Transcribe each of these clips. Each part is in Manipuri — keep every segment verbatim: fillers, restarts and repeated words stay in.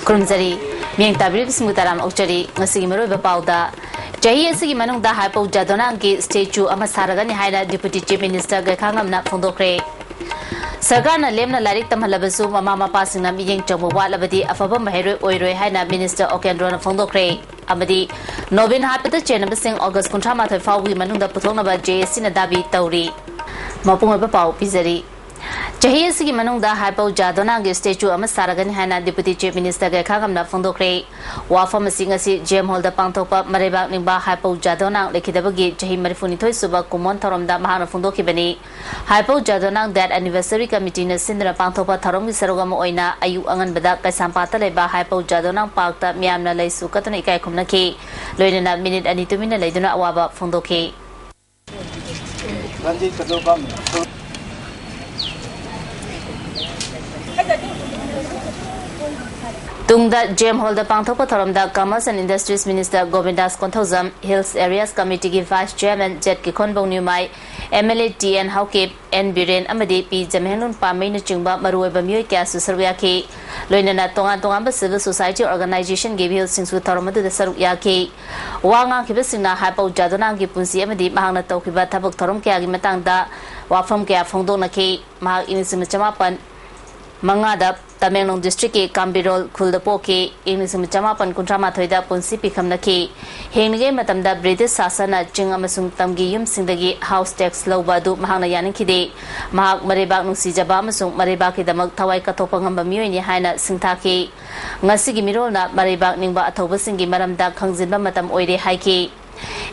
ꯈꯨꯔꯨꯝꯖꯔꯤ꯫ ꯃꯤꯠꯌꯦꯡ ꯇꯥꯕꯤꯔꯤꯕꯁꯤꯡꯕꯨ ꯇꯔꯥꯝꯅ ꯑꯣꯛꯆꯔꯤ꯫ ꯉꯁꯤꯒꯤ ꯃꯔꯨꯑꯣꯏꯕ ꯄꯥꯎꯗ, ꯆꯍꯤ ꯑꯁꯤꯒꯤ ꯃꯅꯨꯡꯗ ꯍꯥꯏꯄꯧ ꯖꯥꯗꯣꯅꯥꯡꯒꯤ statue ꯑꯃ ꯁꯥꯔꯒꯅꯤ ꯍꯥꯏꯅ Deputy Chief Minister ꯒꯩꯈꯥꯉꯝꯅ ꯐꯣꯡꯗꯣꯛꯈ꯭ꯔꯦ꯫ ꯁꯔꯀꯥꯔꯅ ꯂꯦꯝꯅ ꯂꯥꯏꯔꯤꯛ ꯇꯝꯍꯜꯂꯕꯁꯨ ꯃꯃꯥ ꯃꯄꯥꯁꯤꯡꯅ ꯃꯤꯠꯌꯦꯡ ꯆꯪꯕ ꯋꯥꯠꯂꯕꯗꯤ ꯑꯐꯕ ꯃꯍꯩꯔꯣꯏ ꯑꯣꯏꯔꯣꯏ ꯍꯥꯏꯅ Minister ꯑꯣꯀꯦꯟꯗ꯭ꯔꯣꯅ ꯐꯣꯡꯗꯣꯛꯈ꯭ꯔꯦ꯫ ꯑꯃꯗꯤ ꯅꯣꯕꯤꯟ ꯍꯥꯠꯄꯗ ꯆꯦꯟꯅꯕꯁꯤꯡ August ꯀꯨꯟꯊ꯭ꯔꯥ ꯃꯥꯊꯣꯏ ꯐꯥꯎꯕꯒꯤ ꯃꯅꯨꯡꯗ ꯄꯨꯊꯣꯛꯅꯕ J A C ꯅ ꯗꯥꯕꯤ ꯇꯧꯔꯤ꯫ ꯃꯄꯨꯡ ꯑꯣꯏꯕ ꯄꯥꯎ ꯄꯤꯖꯔꯤ꯫ ꯆꯍꯤ ꯑꯁꯤꯒꯤ ꯃꯅꯨꯡꯗ ꯍꯥꯏꯄꯧ ꯖꯥꯗꯣꯅꯥꯡꯒꯤ statue ꯑꯃ ꯁꯥꯔꯒꯅꯤ ꯍꯥꯏꯅ Deputy Chief Minister ꯒꯩꯈꯥꯉꯝꯅ ꯐꯣꯡꯗꯣꯛꯈ꯭ꯔꯦ꯫ ꯋꯥꯐꯝ ꯑꯁꯤ ꯉꯁꯤ J M Hall ꯗ ꯄꯥꯡꯊꯣꯛꯄ ꯃꯔꯩꯕꯥꯛ ꯅꯤꯡꯕ ꯍꯥꯏꯄꯧ ꯖꯥꯗꯣꯅꯥꯡ ꯂꯩꯈꯤꯗꯕꯒꯤ ꯆꯍꯤ ꯃꯔꯤꯐꯨꯅꯤꯊꯣꯏ ꯁꯨꯕ ꯀꯨꯝꯑꯣꯟ ꯊꯧꯔꯝꯗ ꯃꯍꯥꯛꯅ ꯐꯣꯡꯗꯣꯛꯈꯤꯕꯅꯤ꯫ ꯍꯥꯏꯄꯧ ꯖꯥꯗꯣꯅꯥꯡ Death Anniversary Committee ꯅ ꯁꯤꯟꯗꯨꯅ ꯄꯥꯡꯊꯣꯛꯄ ꯊꯧꯔꯝꯒꯤ ꯁꯔꯨꯛ ꯑꯃ ꯑꯣꯏꯅ ꯑꯌꯨꯛ ꯑꯉꯟꯕꯗ ꯀꯩꯁꯥꯝꯄꯥꯠꯇ ꯂꯩꯕ ꯍꯥꯏꯄꯧ ꯖꯥꯗꯣꯅꯥꯡ Park ꯇ ꯃꯤꯌꯥꯝꯅ ꯂꯩꯁꯨ ꯀꯠꯇꯨꯅ ꯏꯀꯥꯏ ꯈꯨꯝꯅꯈꯤ꯫ ꯂꯣꯏꯅꯅ ꯃꯤꯅꯤꯠ ꯑꯅꯤ ꯇꯨꯃꯤꯟꯅ ꯂꯩꯗꯨꯅ ꯑꯋꯥꯕ ꯐꯣꯡꯗꯣꯛꯈꯤ꯫ ꯇꯨꯡꯗ J M Hall ꯗ ꯄꯥꯡꯊꯣꯛꯄ ꯊꯧꯔꯝꯗ Commerce and Industries Minister Govindas Konthoujam, Hills Areas Committee ꯒꯤ Vice Chairman J Kikhonbou Newmai, M L A T N Haokip, N Biren ꯑꯃꯗꯤ ꯄꯤ ꯖꯃꯍꯦꯟꯂꯨꯟ ꯄꯥꯝꯃꯩꯅꯆꯤꯡꯕ ꯃꯔꯨꯑꯣꯏꯕ ꯃꯤꯑꯣꯏ ꯀꯌꯥꯁꯨ ꯁꯔꯨꯛ ꯌꯥꯈꯤ꯫ ꯂꯣꯏꯅꯅ ꯇꯣꯉꯥꯟ ꯇꯣꯉꯥꯟꯕ civil society organization ꯒꯤ ꯃꯤꯍꯨꯠꯁꯤꯡꯁꯨ ꯊꯧꯔꯝ ꯑꯗꯨꯗ ꯁꯔꯨꯛ ꯌꯥꯈꯤ꯫ ꯋꯥ ꯉꯥꯡꯈꯤꯕꯁꯤꯡꯅ ꯍꯥꯏꯄꯧ ꯖꯥꯗꯣꯅꯥꯡꯒꯤ ꯄꯨꯟꯁꯤ ꯑꯃꯗꯤ ꯃꯍꯥꯛꯅ ꯇꯧꯈꯤꯕ ꯊꯕꯛ ꯊꯧꯔꯝ ꯀꯌꯥꯒꯤ ꯃꯇꯥꯡꯗ ꯋꯥꯐꯝ ꯀꯌꯥ ꯐꯣꯡꯗꯣꯛꯅꯈꯤ꯫ ꯃꯍꯥꯛ ꯏꯪ ꯂꯤꯁꯤꯡ ꯑꯃ ꯆꯃꯥꯄꯟ ꯃꯉꯥꯗ ꯇꯃꯦꯡꯂꯣꯡ district ꯀꯤ ꯀꯥꯝꯕꯤꯔꯣꯜ ꯈꯨꯜꯗ ꯄꯣꯛꯈꯤ꯫ ꯏꯪ ꯂꯤꯁꯤꯡ ꯑꯃ ꯆꯃꯥꯄꯟ ꯀꯨꯟꯊ꯭ꯔꯥ ꯃꯥꯊꯣꯏꯗ ꯄꯨꯟꯁꯤ ꯄꯤꯈꯝꯅꯈꯤ꯫ ꯍꯤꯡꯂꯤꯉꯩ ꯃꯇꯝꯗ British ꯁꯥꯁꯟꯅ ꯆꯤꯡ ꯑꯃꯁꯨꯡ ꯇꯝꯒꯤ ꯌꯨꯝꯁꯤꯡꯗꯒꯤ house tax ꯂꯧꯕ ꯑꯗꯨ ꯃꯍꯥꯛꯅ ꯌꯥꯅꯤꯡꯈꯤꯗꯦ꯫ ꯃꯍꯥꯛ ꯃꯔꯩꯕꯥꯛ ꯅꯨꯡꯁꯤꯖꯕ ꯑꯃꯁꯨꯡ ꯃꯔꯩꯕꯥꯛꯀꯤꯗꯃꯛ ꯊꯋꯥꯏ ꯀꯠꯊꯣꯛꯄ ꯉꯝꯕ ꯃꯤꯑꯣꯏꯅꯤ ꯍꯥꯏꯅ ꯁꯤꯡꯊꯥꯈꯤ꯫ ꯉꯁꯤꯒꯤ ꯃꯤꯔꯣꯜꯅ ꯃꯔꯩꯕꯥꯛ ꯅꯤꯡꯕ ꯑꯊꯧꯕꯁꯤꯡꯒꯤ ꯃꯔꯝꯗ ꯈꯪꯖꯤꯟꯕ ꯃꯇꯝ ꯑꯣꯏꯔꯦ ꯍꯥꯏꯈꯤ꯫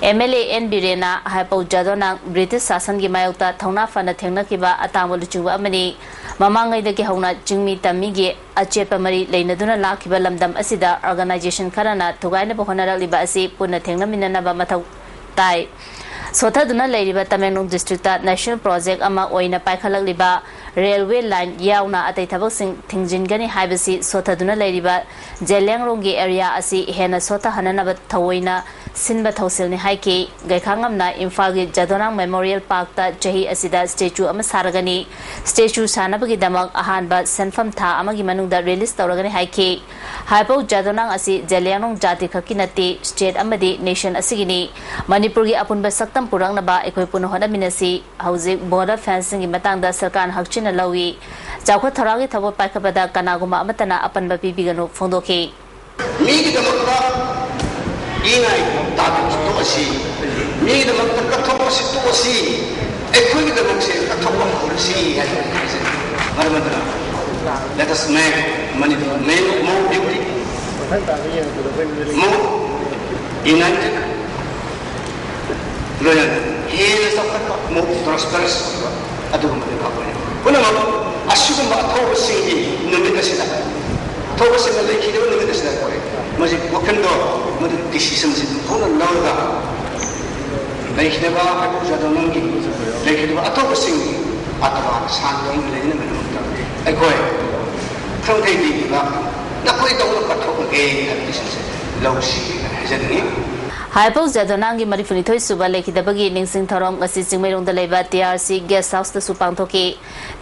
M L A N ꯕꯤꯔꯦꯟꯅ ꯍꯥꯏꯄꯧ ꯖꯥꯗꯣꯅꯥꯡ British ꯁꯥꯁꯟꯒꯤ ꯃꯥꯌꯣꯛꯇ ꯊꯧꯅꯥ ꯐꯅ ꯊꯦꯡꯅꯈꯤꯕ ꯑꯇꯥꯡꯕ ꯂꯨꯆꯤꯡꯕ ꯑꯃꯅꯤ꯫ ꯃꯃꯥꯡꯉꯩꯗꯒꯤ ꯍꯧꯅ ꯆꯤꯡꯃꯤ ꯇꯝꯃꯤꯒꯤ ꯑꯆꯦꯠꯄ ꯃꯔꯤ ꯂꯩꯅꯗꯨꯅ ꯂꯥꯛꯈꯤꯕ ꯂꯝꯗꯝ ꯑꯁꯤꯗ organization ꯈꯔꯅ ꯊꯨꯒꯥꯏꯅꯕ ꯍꯣꯠꯅꯔꯛꯂꯤꯕ ꯑꯁꯤ ꯄꯨꯟꯅ ꯊꯦꯡꯅꯃꯤꯟꯅꯅꯕ ꯃꯊꯧ ꯇꯥꯏ꯫ ꯁꯣꯠꯊꯗꯨꯅ ꯂꯩꯔꯤꯕ ꯇꯃꯦꯡꯂꯣꯡ district ꯇ national project ꯑꯃ ꯑꯣꯏꯅ ꯄꯥꯏꯈꯠꯂꯛꯂꯤꯕ railway line ꯌꯥꯎꯅ ꯑꯇꯩ ꯊꯕꯛꯁꯤꯡ ꯊꯤꯡꯖꯤꯟꯒꯅꯤ ꯍꯥꯏꯕꯁꯤ ꯁꯣꯠꯊꯗꯨꯅ ꯂꯩꯔꯤꯕ ꯖꯦꯂꯤꯌꯥꯡꯔꯣꯡꯒꯤ area ꯑꯁꯤ ꯍꯦꯟꯅ ꯁꯣꯠꯊꯍꯟꯅꯅꯕ ꯊꯑꯣꯏꯅ ꯁꯤꯟꯕ ꯊꯧꯁꯤꯜꯅꯤ ꯍꯥꯏꯈꯤ꯫ ꯒꯩꯈꯥꯉꯝꯅ ꯏꯝꯐꯥꯜꯒꯤ ꯖꯥꯗꯣꯅꯥꯡ Memorial Park ꯇ ꯆꯍꯤ ꯑꯁꯤꯗ statue ꯑꯃ ꯁꯥꯔꯒꯅꯤ꯫ Statue ꯁꯥꯅꯕꯒꯤꯗꯃꯛ ꯑꯍꯥꯟꯕ ꯁꯦꯟꯐꯝ ꯊꯥ ꯑꯃꯒꯤ ꯃꯅꯨꯡꯗ release ꯇꯧꯔꯒꯅꯤ ꯍꯥꯏꯈꯤ꯫ ꯍꯥꯏꯄꯧ ꯖꯥꯗꯣꯅꯥꯡ ꯑꯁꯤ ꯖꯦꯂꯤꯌꯥꯡꯔꯣꯡ ꯖꯥꯇꯤ ꯈꯛꯀꯤ ꯅꯠꯇꯦ, ꯁ꯭ꯇꯦꯠ ꯑꯃꯗꯤ ꯅꯦꯁꯟ ꯑꯁꯤꯒꯤꯅꯤ꯫ ꯃꯅꯤꯄꯨꯔꯒꯤ ꯑꯄꯨꯟꯕ ꯁꯛꯇꯝ ꯄꯨꯔꯛꯅꯕ ꯑꯩꯈꯣꯏ ꯄꯨꯟꯅ ꯍꯣꯠꯅꯃꯤꯟꯅꯁꯤ꯫ ꯍꯧꯖꯤꯛ ꯕꯣꯔꯗꯔ ꯐꯦꯟꯁꯤꯡꯒꯤ ꯃꯇꯥꯡꯗ ꯁꯔꯀꯥꯔꯅ ꯍꯛꯆꯤꯟꯅ ꯂꯧꯏ꯫ ꯆꯥꯎꯈꯠ ꯊꯧꯔꯥꯡꯒꯤ ꯊꯕꯛ ꯄꯥꯏꯈꯠꯄꯗ ꯀꯅꯥꯒꯨꯝꯕ ꯑꯃꯠꯇꯅ ꯑꯄꯟꯕ ꯄꯤꯕꯤꯒꯅꯨ ꯐꯣꯡꯗꯣꯛꯈꯤ꯫ ꯃꯤꯒꯤꯗꯃꯛꯇ ꯏ ꯉꯥꯏ ꯇꯥꯗꯕꯁꯨ ꯇꯣꯛꯑꯁꯤ, ꯃꯤꯒꯤꯗꯃꯛꯇ ꯀꯠꯊꯣꯛꯄꯁꯤ ꯇꯣꯛꯑꯁꯤ, ꯑꯩꯈꯣꯏꯒꯤꯗꯃꯛꯁꯦ ꯀꯠꯊꯣꯛꯄ ꯍꯧꯔꯁꯤ ꯍꯥꯏꯕ ꯍꯥꯏꯖꯔꯤ꯫ ꯃꯔꯝ ꯑꯗꯨꯅ, let us make Manipur, make more beauty, more united, ꯂꯣꯏꯅꯅ ꯍꯦꯟꯅ ꯆꯥꯎꯈꯠꯄ, more prosperous ꯑꯣꯏꯕ ꯑꯗꯨꯒꯨꯝꯕ ꯂꯩꯕꯥꯛ ꯑꯣꯏꯅ ꯄꯨꯝꯅꯃꯛ ꯑꯁꯤꯒꯨꯝꯕ ꯑꯊꯧꯕꯁꯤꯡꯒꯤ ꯅꯨꯃꯤꯠ ꯑꯁꯤꯗ, ꯑꯊꯧꯕꯁꯤꯡꯅ ꯂꯩꯈꯤꯗꯕ ꯅꯨꯃꯤꯠ ꯑꯁꯤꯗ ꯑꯩꯈꯣꯏ ꯃꯁꯤ ꯋꯥꯈꯜꯗꯣ, ꯃꯗꯨ decision ꯑꯁꯤ ꯊꯣꯛꯅ ꯂꯧꯔꯒ ꯂꯩꯈꯤꯗꯕ ꯍꯥꯏꯕ ꯖꯥꯗꯣꯅꯥꯡꯒꯤ ꯂꯩꯈꯤꯗꯕ ꯑꯊꯧꯕꯁꯤꯡꯒꯤ ꯑꯇꯃꯥ ꯁꯥꯟꯇꯤ ꯑꯣꯏꯅ ꯂꯩꯅꯕꯒꯤꯗꯃꯛꯇ ꯑꯩꯈꯣꯏ ꯈꯪꯈꯩ ꯄꯤꯕꯤꯕ ꯅꯈꯣꯏꯗꯧꯅ ꯀꯠꯊꯣꯛꯂꯒꯦ ꯍꯥꯏꯕ decision ꯑꯁꯤ ꯂꯧꯁꯤ ꯍꯥꯏꯅ ꯍꯥꯏꯖꯅꯤꯡꯏ꯫ ꯍꯥꯏꯄꯧ ꯖꯥꯗꯣꯅꯥꯡꯒꯤ ꯃꯔꯤꯐꯨꯅꯤꯊꯣꯏ ꯁꯨꯕ ꯂꯩꯈꯤꯗꯕꯒꯤ ꯅꯤꯡꯁꯤꯡ ꯊꯧꯔꯝ ꯉꯁꯤ ꯆꯤꯡꯃꯩꯔꯣꯡꯗ ꯂꯩꯕ ꯇꯤ ꯑꯥꯔ ꯁꯤ ꯒꯦꯁ ꯍꯥꯎꯁꯇꯁꯨ ꯄꯥꯡꯊꯣꯛꯈꯤ꯫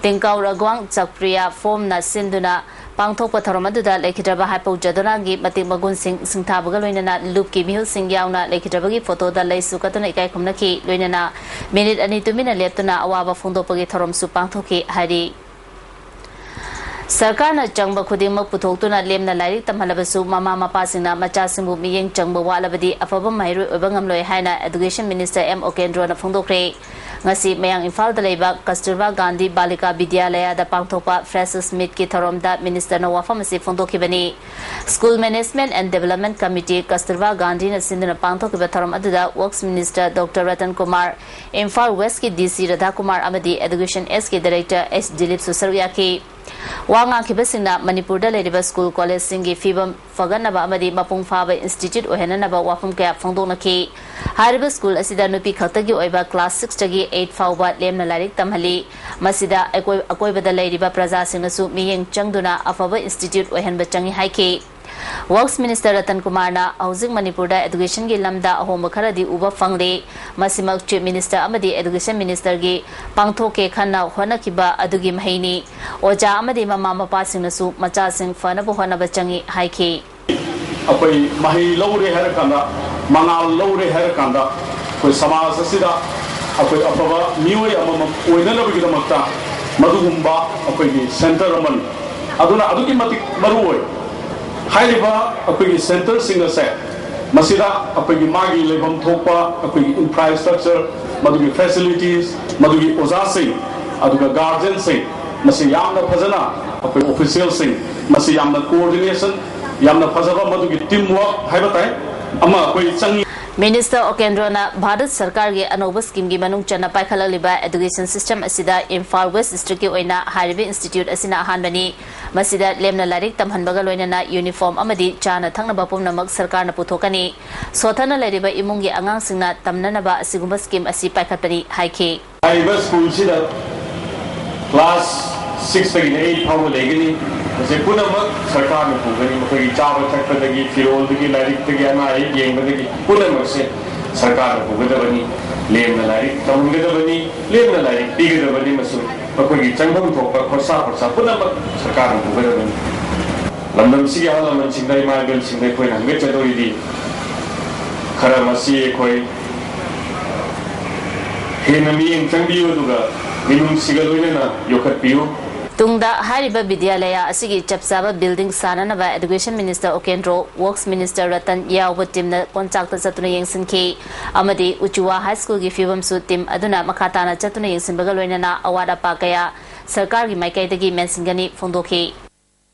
ꯇꯦꯡꯀꯥꯎ ꯔꯒ꯭ꯋꯥꯡ ꯆꯛꯄ꯭ꯔꯤꯌꯥ ꯐꯣꯝꯅ ꯁꯤꯟꯗꯨꯅ ꯄꯥꯡꯊꯣꯛꯄ ꯊꯧꯔꯝ ꯑꯗꯨꯗ ꯂꯩꯈꯤꯗ꯭ꯔꯕ ꯍꯥꯏꯄꯧ ꯖꯥꯗꯣꯅꯥꯡꯒꯤ ꯃꯇꯤꯛ ꯃꯒꯨꯟꯁꯤꯡ ꯁꯤꯡꯊꯥꯕꯒ ꯂꯣꯏꯅꯅ ꯂꯨꯞꯀꯤ ꯃꯤꯍꯨꯠꯁꯤꯡ ꯌꯥꯎꯅ ꯂꯩꯈꯤꯗ꯭ꯔꯕꯒꯤ ꯐꯣꯇꯣꯗ ꯂꯩꯁꯨ ꯀꯠꯇꯨꯅ ꯏꯀꯥꯏ ꯈꯨꯝꯅꯈꯤ꯫ ꯂꯣꯏꯅꯅ ꯃꯤꯅꯤꯠ ꯑꯅꯤ ꯇꯨꯃꯤꯟꯅ ꯂꯦꯞꯇꯨꯅ ꯑꯋꯥꯕ ꯐꯣꯡꯗꯣꯛꯄꯒꯤ ꯊꯧꯔꯝꯁꯨ ꯄꯥꯡꯊꯣꯛꯈꯤ ꯍꯥꯏꯔꯤ꯫ ꯁꯔꯀꯥꯔꯅ ꯆꯪꯕ ꯈꯨꯗꯤꯡꯃꯛ ꯄꯨꯊꯣꯛꯇꯨꯅ ꯂꯦꯝꯅ ꯂꯥꯏꯔꯤꯛ ꯇꯝꯍꯜꯂꯕꯁꯨ ꯃꯃꯥ ꯃꯄꯥꯁꯤꯡꯅ ꯃꯆꯥꯁꯤꯡꯕꯨ ꯃꯤꯠꯌꯦꯡ ꯆꯪꯕ ꯋꯥꯠꯂꯕꯗꯤ ꯑꯐꯕ ꯃꯍꯩꯔꯣꯏ ꯑꯣꯏꯕ ꯉꯝꯂꯣꯏ ꯍꯥꯏꯅ ꯑꯦꯗꯨꯀꯦꯁꯟ ꯃꯤꯅꯤꯁꯇꯔ ꯑꯦꯝ ꯑꯣꯀꯦꯟꯗ꯭ꯔꯣꯅ ꯐꯣꯡꯗꯣꯛꯈ꯭ꯔꯦ꯫ ꯉꯁꯤ ꯃꯌꯥꯡ ꯏꯝꯐꯥꯜꯗ ꯂꯩꯕ ꯀꯁꯇꯨꯔꯕꯥ ꯒꯥꯟꯙꯤ ꯕꯥꯂꯤꯀꯥ ꯕꯤꯗ꯭ꯌꯥꯂꯌꯥꯗ ꯄꯥꯡꯊꯣꯛꯄ ꯐ꯭ꯔꯦꯁꯔꯁ ꯃꯤꯠꯀꯤ ꯊꯧꯔꯝꯗ ꯃꯤꯅꯤꯁꯇꯔꯅ ꯋꯥꯐꯝ ꯑꯁꯤ ꯐꯣꯡꯗꯣꯛꯈꯤꯕꯅꯤ꯫ School management and development committee Kasturba ꯒꯥꯟꯙꯤꯅ ꯁꯤꯟꯗꯨꯅ ꯄꯥꯡꯊꯣꯛꯈꯤꯕ ꯊꯧꯔꯝ ꯑꯗꯨꯗ works minister doctor Ratan Kumar, Imphal ꯋꯦꯁ꯭ꯠꯀꯤ ꯗꯤ ꯁꯤ ꯔꯥꯙꯥꯀꯨꯃꯥꯔ ꯑꯃꯗꯤ ꯑꯦꯗꯨꯀꯦꯁꯟ ꯑꯦꯁꯀꯤ ꯗꯥꯏꯔꯦꯛꯇꯔ ꯑꯦꯁ ꯗꯤꯂꯤꯞꯁꯨ ꯁꯔꯨꯛ ꯌꯥꯈꯤ꯫ ꯋꯥ ꯉꯥꯡꯈꯤꯕꯁꯤꯡꯅ ꯃꯅꯤꯄꯨꯔꯗ ꯂꯩꯔꯤꯕ ꯁ꯭ꯀꯨꯜ ꯀꯣꯂꯦꯖꯁꯤꯡꯒꯤ ꯐꯤꯕꯝ ꯐꯒꯠꯅꯕ ꯑꯃꯗꯤ ꯃꯄꯨꯡ ꯐꯥꯕ ꯏꯟꯁꯇꯤꯇ꯭ꯌꯨꯠ ꯑꯣꯏꯍꯟꯅꯅꯕ ꯋꯥꯐꯝ ꯀꯌꯥ ꯐꯣꯡꯗꯣꯛꯅꯈꯤ꯫ ꯍꯥꯏꯔꯤꯕ ꯁ꯭ꯀꯨꯜ ꯑꯁꯤꯗ ꯅꯨꯄꯤ ꯈꯛꯇꯒꯤ ꯑꯣꯏꯕ ꯀ꯭ꯂꯥꯁ ꯁꯤꯛꯁꯇꯒꯤ ꯑꯩꯠ ꯐꯥꯎꯕ ꯂꯦꯝꯅ ꯂꯥꯏꯔꯤꯛ ꯇꯝꯍꯜꯂꯤ꯫ ꯃꯁꯤꯗ ꯑꯀꯣꯏ-, ꯑꯀꯣꯏꯕꯗ ꯂꯩꯔꯤꯕ ꯄ꯭ꯔꯖꯥꯁꯤꯡꯅꯁꯨ ꯃꯤꯠꯌꯦꯡ ꯆꯪꯗꯨꯅ ꯑꯐꯕ ꯏꯟꯁꯇꯤꯇ꯭ꯌꯨꯠ ꯑꯣꯏꯍꯟꯕ ꯆꯪꯏ ꯍꯥꯏꯈꯤ꯫ Works Minister ꯔꯇꯟ ꯀꯨꯃꯥꯔꯅ ꯍꯧꯖꯤꯛ ꯃꯅꯤꯄꯨꯔꯗ educationꯒꯤ ꯂꯝꯗ ꯑꯍꯣꯡꯕ ꯈꯔꯗꯤ ꯎꯕ ꯐꯪꯂꯦ꯫ ꯃꯁꯤꯃꯛ Chief Minister ꯑꯃꯗꯤ Education Ministerꯒꯤ ꯄꯥꯡꯊꯣꯛꯀꯦ ꯈꯟꯅ ꯍꯣꯠꯅꯈꯤꯕ ꯑꯗꯨꯒꯤ ꯃꯍꯩꯅꯤ꯫ ꯑꯣꯖꯥ ꯑꯃꯗꯤ ꯃꯃꯥ ꯃꯄꯥꯁꯤꯡꯅꯁꯨ ꯃꯆꯥꯁꯤꯡ ꯐꯅꯕ ꯍꯣꯠꯅꯕ ꯆꯪꯏ ꯍꯥꯏꯈꯤ꯫ ꯑꯩꯈꯣꯏ ꯃꯍꯩ ꯂꯧꯔꯦ ꯍꯥꯏꯔꯀꯥꯟꯗ, ꯃꯉꯥꯜ ꯂꯧꯔꯦ ꯍꯥꯏꯔꯀꯥꯟꯗ, ꯑꯩꯈꯣꯏ ꯁꯃꯥꯖ ꯑꯁꯤꯗ ꯑꯩꯈꯣꯏ ꯑꯐꯕ ꯃꯤꯑꯣꯏ ꯑꯃꯃꯝ ꯑꯣꯏꯅꯅꯕꯒꯤꯗꯃꯛꯇ ꯃꯗꯨꯒꯨꯝꯕ ꯑꯩꯈꯣꯏꯒꯤ center ꯑꯃꯅꯤ꯫ ꯑꯗꯨꯅ ꯑꯗꯨꯛꯀꯤ ꯃꯇꯤꯛ ꯃꯔꯨ ꯑꯣꯏ꯫ ꯍꯥꯏꯔꯤꯕ ꯑꯩꯈꯣꯏꯒꯤ centreꯁꯤꯡ ꯑꯁꯦ, ꯃꯁꯤꯗ ꯑꯩꯈꯣꯏꯒꯤ ꯃꯥꯒꯤ ꯂꯩꯐꯝ ꯊꯣꯛꯄ ꯑꯩꯈꯣꯏꯒꯤ infrastructure, ꯃꯗꯨꯒꯤ facilities, ꯃꯗꯨꯒꯤ ꯑꯣꯖꯥꯁꯤꯡ, ꯑꯗꯨꯒ guardianꯁꯤꯡ, ꯃꯁꯤ ꯌꯥꯝꯅ ꯐꯖꯅ ꯑꯩꯈꯣꯏ officialꯁꯤꯡ, ꯃꯁꯤ ꯌꯥꯝꯅ coordination, ꯌꯥꯝꯅ ꯐꯖꯕ ꯃꯗꯨꯒꯤ team work ꯍꯥꯏꯕ ꯇꯥꯏ, ꯑꯃ ꯑꯩꯈꯣꯏ ꯆꯪꯉꯤ꯫ Minister ꯑꯣꯀꯦꯟꯗ꯭ꯔꯣꯅ ꯚꯥꯔꯠ ꯁꯔꯀꯥꯔꯒꯤ ꯑꯅꯧꯕ schemeꯒꯤ ꯃꯅꯨꯡ ꯆꯟꯅ ꯄꯥꯏꯈꯠꯂꯛꯂꯤꯕ education system ꯑꯁꯤꯗ ꯏꯝꯐꯥꯜ West Districtꯀꯤ ꯑꯣꯏꯅ ꯍꯥꯏꯔꯤꯕ institute ꯑꯁꯤꯅ ꯑꯍꯥꯟꯕꯅꯤ꯫ ꯃꯁꯤꯗ ꯂꯦꯝꯅ ꯂꯥꯏꯔꯤꯛ ꯇꯝꯍꯟꯕꯒ ꯂꯣꯏꯅꯅ uniform ꯑꯃꯗꯤ ꯆꯥꯅ ꯊꯛꯅꯕ ꯄꯨꯝꯅꯃꯛ ꯁꯔꯀꯥꯔꯅ ꯄꯨꯊꯣꯛꯀꯅꯤ꯫ ꯁꯣꯠꯊꯅ ꯂꯩꯔꯤꯕ ꯏꯃꯨꯡꯒꯤ ꯑꯉꯥꯡꯁꯤꯡꯅ ꯇꯝꯅꯅꯕ ꯑꯁꯤꯒꯨꯝꯕ scheme ꯑꯁꯤ ꯄꯥꯏꯈꯠꯄꯅꯤ ꯍꯥꯏꯈꯤ꯫ ꯍꯥꯏꯔꯤꯕ schoolꯁꯤꯗ class sixꯇꯒꯤꯅ eight ꯐꯥꯎꯕ ꯂꯩꯒꯅꯤ꯫ ꯃꯁꯤ ꯄꯨꯝꯅꯃꯛ ꯁꯔꯀꯥꯔꯅ ꯄꯨꯒꯅꯤ꯫ ꯃꯈꯣꯏꯒꯤ ꯆꯥꯕ ꯊꯛꯄꯗꯒꯤ, ꯐꯤꯔꯣꯜꯗꯒꯤ, ꯂꯥꯏꯔꯤꯛꯇꯒꯤ, ꯑꯅꯥ ꯑꯌꯦꯛ ꯌꯦꯡꯕꯗꯒꯤ ꯄꯨꯝꯅꯃꯛꯁꯦ ꯁꯔꯀꯥꯔꯅ ꯄꯨꯒꯗꯕꯅꯤ꯫ ꯂꯦꯝꯅ ꯂꯥꯏꯔꯤꯛ ꯇꯝꯍꯟꯒꯗꯕꯅꯤ, ꯂꯦꯝꯅ ꯂꯥꯏꯔꯤꯛ ꯄꯤꯒꯗꯕꯅꯤ꯫ ꯃꯁꯤ ꯃꯈꯣꯏꯒꯤ ꯆꯪꯐꯝ ꯊꯣꯛꯄ ꯈꯣꯔꯁꯥ ꯈꯣꯔꯁꯥ ꯄꯨꯝꯅꯃꯛ ꯁꯔꯀꯥꯔꯅ ꯄꯨꯒꯗꯕꯅꯤ꯫ ꯂꯝꯗꯝꯁꯤꯒꯤ ꯑꯍꯜ ꯂꯃꯟꯁꯤꯡꯗ, ꯏꯃꯥ ꯏꯕꯦꯜꯁꯤꯡꯗ ꯑꯩꯈꯣꯏꯅ ꯍꯪꯒꯠꯆꯗꯧꯔꯤꯗꯤ, ꯈꯔ ꯃꯁꯤ ꯑꯩꯈꯣꯏ ꯍꯦꯟꯅ ꯃꯤꯠꯌꯦꯡ ꯆꯪꯕꯤꯌꯨ, ꯑꯗꯨꯒ ꯃꯤꯅꯨꯡꯁꯤꯒ ꯂꯣꯏꯅꯅ ꯌꯣꯛꯈꯠꯄꯤꯌꯨ꯫ ꯇꯨꯡꯗ ꯍꯥꯏꯔꯤꯕ ꯕꯤꯗ꯭ꯌꯥꯂꯌꯥ ꯑꯁꯤꯒꯤ ꯆꯞ ꯆꯥꯕ building ꯁꯥꯅꯅꯕ Education Minister ꯑꯣꯀꯦꯟꯗ꯭ꯔꯣ, Works Minister Ratan ꯌꯥꯎꯕ teamꯅ ꯀꯣꯟꯆꯥꯛꯇ ꯆꯠꯇꯨꯅ ꯌꯦꯡꯁꯤꯟꯈꯤ ꯑꯃꯗꯤ ꯎꯆꯤꯋꯥ High Schoolꯒꯤ ꯐꯤꯕꯝꯁꯨ team ꯑꯗꯨꯅ ꯃꯈꯥ ꯇꯥꯅ ꯆꯠꯇꯨꯅ ꯌꯦꯡꯁꯤꯟꯕꯒ ꯂꯣꯏꯅꯅ ꯑꯋꯥꯠ ꯑꯄꯥ ꯀꯌꯥ ꯁꯔꯀꯥꯔꯒꯤ ꯃꯥꯏꯀꯩꯗꯒꯤ ꯃꯦꯟꯁꯤꯟꯒꯅꯤ ꯐꯣꯡꯗꯣꯛꯈꯤ꯫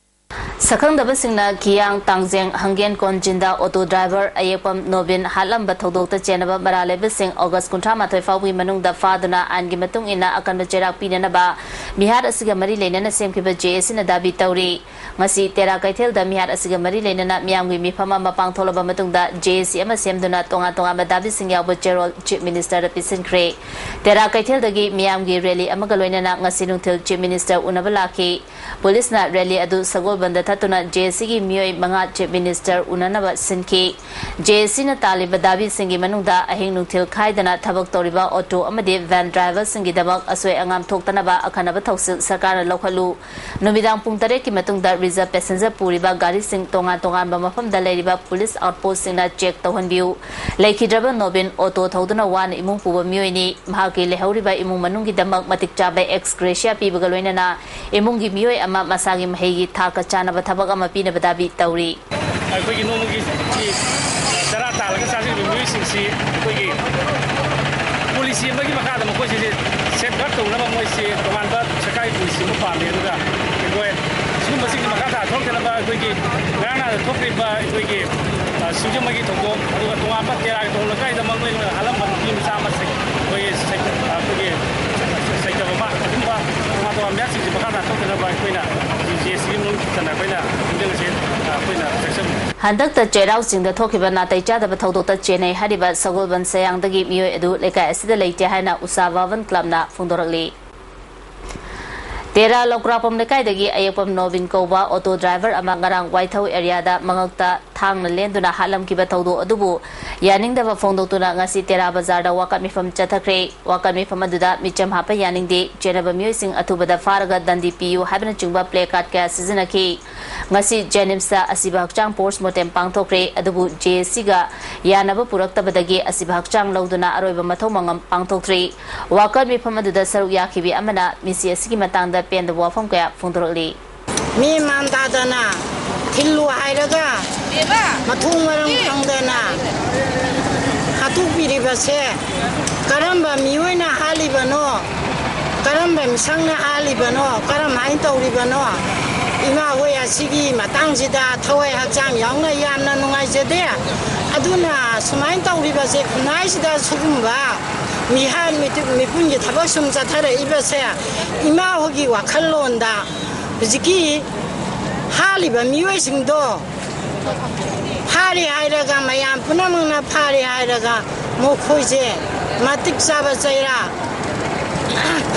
ꯁꯛꯈꯪꯗꯕꯁꯤꯡꯅ ꯀꯤꯌꯥꯡ ꯇꯥꯡꯖꯦꯡ ꯍꯪꯒꯦꯟ ꯀꯣꯟꯖꯤꯟꯗ auto driver ꯑꯌꯦꯛꯄꯝ ꯅꯣꯕꯤꯟ ꯍꯥꯠꯂꯝꯕ ꯊꯧꯗꯣꯛꯇ ꯆꯦꯟꯅꯕ ꯃꯔꯥꯜ ꯂꯩꯕꯁꯤꯡ August ꯀꯨꯟꯊ꯭ꯔꯥ ꯃꯥꯊꯣꯏ ꯐꯥꯎꯕꯒꯤ ꯃꯅꯨꯡꯗ ꯐꯥꯗꯨꯅ ꯑꯥꯏꯟꯒꯤ ꯃꯇꯨꯡ ꯏꯟꯅ ꯑꯀꯟꯕ ꯆꯩꯔꯥꯛ ꯄꯤꯅꯅꯕ ꯃꯤꯍꯥꯠ ꯑꯁꯤꯒ ꯃꯔꯤ ꯂꯩꯅꯅ ꯁꯦꯝꯈꯤꯕ JACꯅ ꯗꯥꯕꯤ ꯇꯧꯔꯤ꯫ ꯉꯁꯤ ꯇꯦꯔꯥ ꯀꯩꯊꯦꯜꯗ ꯃꯤꯍꯥꯠ ꯑꯁꯤꯒ ꯃꯔꯤ ꯂꯩꯅꯅ ꯃꯤꯌꯥꯝꯒꯤ ꯃꯤꯐꯝ ꯑꯃ ꯄꯥꯡꯊꯣꯛꯂꯕ ꯃꯇꯨꯡꯗ JAC ꯑꯃ ꯁꯦꯝꯗꯨꯅ ꯇꯣꯉꯥꯟ ꯇꯣꯉꯥꯟꯕ ꯗꯥꯕꯤꯁꯤꯡ ꯌꯥꯎꯕ ꯆꯦꯔꯣꯜ Chief Ministerꯗ ꯄꯤꯁꯤꯟꯈ꯭ꯔꯦ꯫ ꯇꯦꯔꯥ ꯀꯩꯊꯦꯜꯗꯒꯤ ꯃꯤꯌꯥꯝꯒꯤ rally ꯑꯃꯒ ꯂꯣꯏꯅꯅ ꯉꯁꯤ ꯅꯨꯡꯊꯤꯜ Chief Minister ꯎꯅꯕ ꯂꯥꯛꯈꯤ꯫ ꯄꯨꯂꯤꯁꯅ rally ꯑꯗꯨ ꯁꯒꯣꯜ ꯕꯟꯗ ꯊꯠꯇꯨꯅ ꯖꯦ ꯑꯦꯁ ꯁꯤꯒꯤ ꯃꯤꯑꯣꯏ ꯃꯉꯥ ꯆꯤꯐ ꯃꯤꯅꯤꯁꯇꯔ ꯎꯅꯅꯕ ꯁꯤꯟꯈꯤ꯫ ꯖꯦ ꯑꯦꯁ ꯁꯤꯅ ꯇꯥꯜꯂꯤꯕ ꯗꯥꯕꯤꯁꯤꯡꯒꯤ ꯃꯅꯨꯡꯗ ꯑꯍꯤꯡ ꯅꯨꯡꯊꯤꯜ ꯈꯥꯏꯗꯅ ꯊꯕꯛ ꯇꯧꯔꯤꯕ ꯑꯣꯇꯣ ꯑꯃꯗꯤ ꯚꯦꯟ ꯗ꯭ꯔꯥꯏꯚꯔꯁꯤꯡꯒꯤꯗꯃꯛ ꯑꯁꯣꯏ ꯑꯉꯥꯝ ꯊꯣꯛꯇꯅꯕ ꯑꯈꯟꯅꯕ ꯊꯧꯁꯤꯜ ꯁꯔꯀꯥꯔꯅ ꯂꯧꯈꯠꯂꯨ꯫ ꯅꯨꯃꯤꯗꯥꯡ ꯄꯨꯡ ꯇꯔꯦꯠꯀꯤ ꯃꯇꯨꯡꯗ ꯔꯤꯖꯔꯚ ꯄꯦꯁꯦꯟꯖꯔ ꯄꯨꯔꯤꯕ ꯒꯥꯔꯤꯁꯤꯡ ꯇꯣꯉꯥꯟ ꯇꯣꯉꯥꯟꯕ ꯃꯐꯝꯗ ꯂꯩꯔꯤꯕ ꯄꯨꯂꯤꯁ ꯑꯥꯎꯠꯄꯣꯁꯁꯤꯡꯅ ꯆꯦꯛ ꯇꯧꯍꯟꯕꯤꯌꯨ꯫ ꯂꯩꯈꯤꯗ꯭ꯔꯕ ꯅꯣꯕꯤꯟ ꯑꯣꯇꯣ ꯊꯧꯗꯨꯅ ꯋꯥꯅ ꯏꯃꯨꯡ ꯄꯨꯕ ꯃꯤꯑꯣꯏꯅꯤ꯫ ꯃꯍꯥꯛꯀꯤ ꯂꯩꯍꯧꯔꯤꯕ ꯏꯃꯨꯡ ꯃꯅꯨꯡꯒꯤꯗꯃꯛ ꯃꯇꯤꯛ ꯆꯥꯕ ꯑꯦꯛꯁ ꯒ꯭ꯔꯦꯁꯤꯌꯥ ꯄꯤꯕꯒ ꯂꯣꯏꯅꯅ ꯏꯃꯨꯡꯒꯤ ꯃꯤꯑꯣꯏ ꯑꯃ ꯃꯁꯥꯒꯤ ꯃꯍꯩꯒꯤ ꯊꯥꯛꯀ ꯆꯥꯟꯅꯕ ꯊꯕꯛ ꯑꯃ ꯄꯤꯅꯕ ꯗꯥꯕꯤ ꯇꯧꯔꯤ꯫ ꯑꯩꯈꯣꯏꯒꯤ ꯅꯣꯡꯃꯒꯤ ꯆꯔꯥ ꯇꯥꯜꯂꯒ ꯆꯥꯖꯔꯤꯕ ꯃꯤꯑꯣꯏꯁꯤꯡꯁꯤ ꯑꯩꯈꯣꯏꯒꯤ ꯄꯣꯂꯤꯁꯤ ꯑꯃꯒꯤ ꯃꯈꯥꯗ ꯃꯈꯣꯏꯁꯤꯡꯁꯦ ꯁꯦꯐꯒꯥꯔꯗ ꯇꯧꯅꯕ ꯃꯣꯏꯁꯤ ꯇꯣꯉꯥꯟꯕ ꯁꯔꯀꯥꯔꯒꯤ ꯄꯣꯂꯤꯁꯤ ꯑꯃ ꯄꯥꯝꯃꯤ꯫ ꯑꯗꯨꯒ ꯑꯩꯈꯣꯏ ꯁꯤꯒꯨꯝꯕꯁꯤꯡꯒꯤ ꯃꯈꯥ ꯇꯥ ꯊꯣꯛꯇꯅꯕ ꯑꯩꯈꯣꯏꯒꯤ ꯉꯔꯥꯡ ꯅꯍꯥꯟꯗ ꯊꯣꯛꯈ꯭ꯔꯤꯕ ꯑꯩꯈꯣꯏꯒꯤ, ꯑ, ꯁꯤꯡꯖꯃꯩꯒꯤ ꯊꯧꯗꯣꯛ, ꯑꯗꯨꯒ ꯇꯣꯉꯥꯟꯕ ꯇꯦꯔꯥꯒꯤ ꯇꯣꯡ ꯂꯩꯀꯥꯏꯗ ꯃꯔꯨ ꯑꯣꯏꯅ ꯍꯥꯠꯂꯝꯕ ꯅꯨꯄꯤ ꯃꯆꯥ ꯑꯃ ꯁꯩ-, ꯑꯩꯈꯣꯏꯒꯤ ꯁꯩ-, ꯑ, ꯑꯩꯈꯣꯏꯒꯤ ꯁꯩꯇꯕ ꯑꯃ, ꯑꯗꯨꯝꯕ ꯇꯣꯉꯥꯟ ꯇꯣꯉꯥꯟꯕ ꯃꯌꯥꯝꯁꯤꯡꯁꯤ ꯃꯈꯥ ꯇꯥ ꯊꯣꯛꯇꯅꯕ ꯑꯩꯈꯣꯏꯅ ꯖꯦ ꯑꯦꯁ ꯁꯤꯒꯤ ꯃꯅꯨꯡ ꯆꯟꯅ ꯑꯩꯈꯣꯏꯅ ꯈꯣꯡꯖꯪ ꯑꯁꯤ, ꯑ, ꯑꯩꯈꯣꯏꯅ ꯆꯪꯁꯤꯟ- ꯍꯟꯗꯛꯇ ꯆꯩꯔꯥꯎ ꯆꯤꯡꯗ ꯊꯣꯛꯈꯤꯕ ꯅꯥꯇꯩ ꯆꯥꯗꯕ ꯊꯧꯗꯣꯛꯇ ꯆꯦꯟꯅꯩ ꯍꯥꯏꯔꯤꯕ ꯁꯒꯣꯜꯕꯟ ꯁꯌꯥꯡꯗꯒꯤ ꯃꯤꯑꯣꯏ ꯑꯗꯨ ꯂꯩꯀꯥꯏ ꯑꯁꯤꯗ ꯂꯩꯇꯦ ꯍꯥꯏꯅ ꯎꯁꯥ ꯚꯥꯕꯟ ꯀ꯭ꯂꯕꯅ ꯐꯣꯡꯗꯣꯔꯛꯂꯤ꯫ ꯇꯦꯔꯥ ꯂꯧꯀ꯭ꯔꯥꯛꯄꯝ ꯂꯩꯀꯥꯏꯗꯒꯤ ꯑꯌꯦꯛꯄꯝ ꯅꯣꯕꯤꯟ ꯀꯧꯕ ꯑꯣꯇꯣ ꯗ꯭ꯔꯥꯏꯚꯔ ꯑꯃ ꯉꯔꯥꯡ ꯋꯥꯏꯊꯧ ꯑꯦꯔꯤꯌꯥꯗ ꯃꯉꯛꯇ ꯊꯥꯡꯅ ꯂꯦꯟꯗꯨꯅ ꯍꯥꯠꯂꯝꯈꯤꯕ ꯊꯧꯗꯣꯛ ꯑꯗꯨꯕꯨ ꯌꯥꯅꯤꯡꯗꯕ ꯐꯣꯡꯗꯣꯛꯇꯨꯅ ꯉꯁꯤ ꯇꯦꯔꯥ ꯕꯖꯥꯔꯗ ꯋꯥꯀꯠ ꯃꯤꯐꯝ ꯆꯠꯊꯈ꯭ꯔꯦ꯫ ꯋꯥꯀꯠ ꯃꯤꯐꯝ ꯑꯗꯨꯗ ꯃꯤꯆꯝ ꯍꯥꯞꯄ ꯌꯥꯅꯤꯡꯗꯦ, ꯆꯦꯟꯅꯕ ꯃꯤꯑꯣꯏꯁꯤꯡ ꯑꯊꯨꯕꯗ ꯐꯥꯔꯒ ꯗꯟꯗꯤ ꯄꯤꯌꯨ ꯍꯥꯏꯕꯅꯆꯤꯡꯕ ꯄ꯭ꯂꯦ ꯀꯥꯔꯗ ꯀꯌꯥ ꯁꯤꯖꯤꯟꯅꯈꯤ꯫ ꯉꯁꯤ ꯖꯦꯅꯤꯝꯁꯇ ꯑꯁꯤꯕ ꯍꯛꯆꯥꯡ ꯄꯣꯁ ꯃꯣꯔꯇꯦꯝ ꯄꯥꯡꯊꯣꯛꯈ꯭ꯔꯦ꯫ ꯑꯗꯨꯕꯨ ꯖꯦ ꯑꯦꯁ ꯁꯤꯒ ꯌꯥꯅꯕ ꯄꯨꯔꯛꯇꯕꯗꯒꯤ ꯑꯁꯤꯕ ꯍꯛꯆꯥꯡ ꯂꯧꯗꯨꯅ ꯑꯔꯣꯏꯕ ꯃꯊꯧ ꯃꯉꯝ ꯄꯥꯡꯊꯣꯛꯇ꯭ꯔꯤ꯫ ꯋꯥꯀꯠ ꯃꯤꯐꯝ ꯑꯗꯨꯗ ꯁꯔꯨꯛ ꯌꯥꯈꯤꯕꯤ ꯑꯃꯅ ꯃꯤꯁꯤ ꯑꯁꯤꯒꯤ ꯃꯇꯥꯡꯗ ꯄꯦꯟꯗꯕ ꯋꯥꯐꯝ ꯀꯌꯥ ꯐꯣꯡꯗꯣꯔꯛꯂꯤ꯫ ꯃꯤ ꯃꯥꯟ ꯇꯥꯗꯅ ꯊꯤꯜꯂꯨ ꯍꯥꯏꯔꯒ ꯃꯊꯣꯡ ꯃꯔꯝ ꯈꯪꯗꯅ ꯍꯥꯠꯇꯣꯛꯄꯤꯔꯤꯕꯁꯦ ꯀꯔꯝꯕ ꯃꯤꯑꯣꯏꯅ ꯍꯥꯠꯂꯤꯕꯅꯣ? ꯀꯔꯝꯕ ꯃꯤꯁꯛꯅ ꯍꯥꯠꯂꯤꯕꯅꯣ? ꯀꯔꯝꯍꯥꯏꯅ ꯇꯧꯔꯤꯕꯅꯣ? ꯏꯃꯥ ꯍꯣꯏ ꯑꯁꯤꯒꯤ ꯃꯇꯥꯡꯁꯤꯗ ꯊꯋꯥꯏ ꯍꯛꯆꯥꯡ ꯌꯥꯎꯅ ꯌꯥꯝꯅ ꯅꯨꯡꯉꯥꯏꯖꯗꯦ꯫ ꯑꯗꯨꯅ ꯁꯨꯃꯥꯏꯅ ꯇꯧꯔꯤꯕꯁꯦ ꯈꯨꯟꯅꯥꯏꯁꯤꯗ ꯁꯤꯒꯨꯝꯕ ꯃꯤꯍꯥꯠ ꯃꯤꯄꯨꯟꯒꯤ ꯊꯕꯛ ꯁꯨꯝ ꯆꯠꯊꯔꯛꯏꯕꯁꯦ ꯏꯃꯥ ꯍꯣꯏꯒꯤ ꯋꯥꯈꯜꯂꯣꯟꯗ ꯍꯧꯖꯤꯛꯀꯤ ꯍꯥꯠꯂꯤꯕ ꯃꯤꯑꯣꯏꯁꯤꯡꯗꯣ ꯐꯥꯔꯦ ꯍꯥꯏꯔꯒ, ꯃꯌꯥꯝ ꯄꯨꯝꯅꯃꯛꯅ ꯐꯥꯔꯦ ꯍꯥꯏꯔꯒ, ꯃꯈꯣꯏꯁꯦ ꯃꯇꯤꯛ ꯆꯥꯕ ꯆꯩꯔꯥ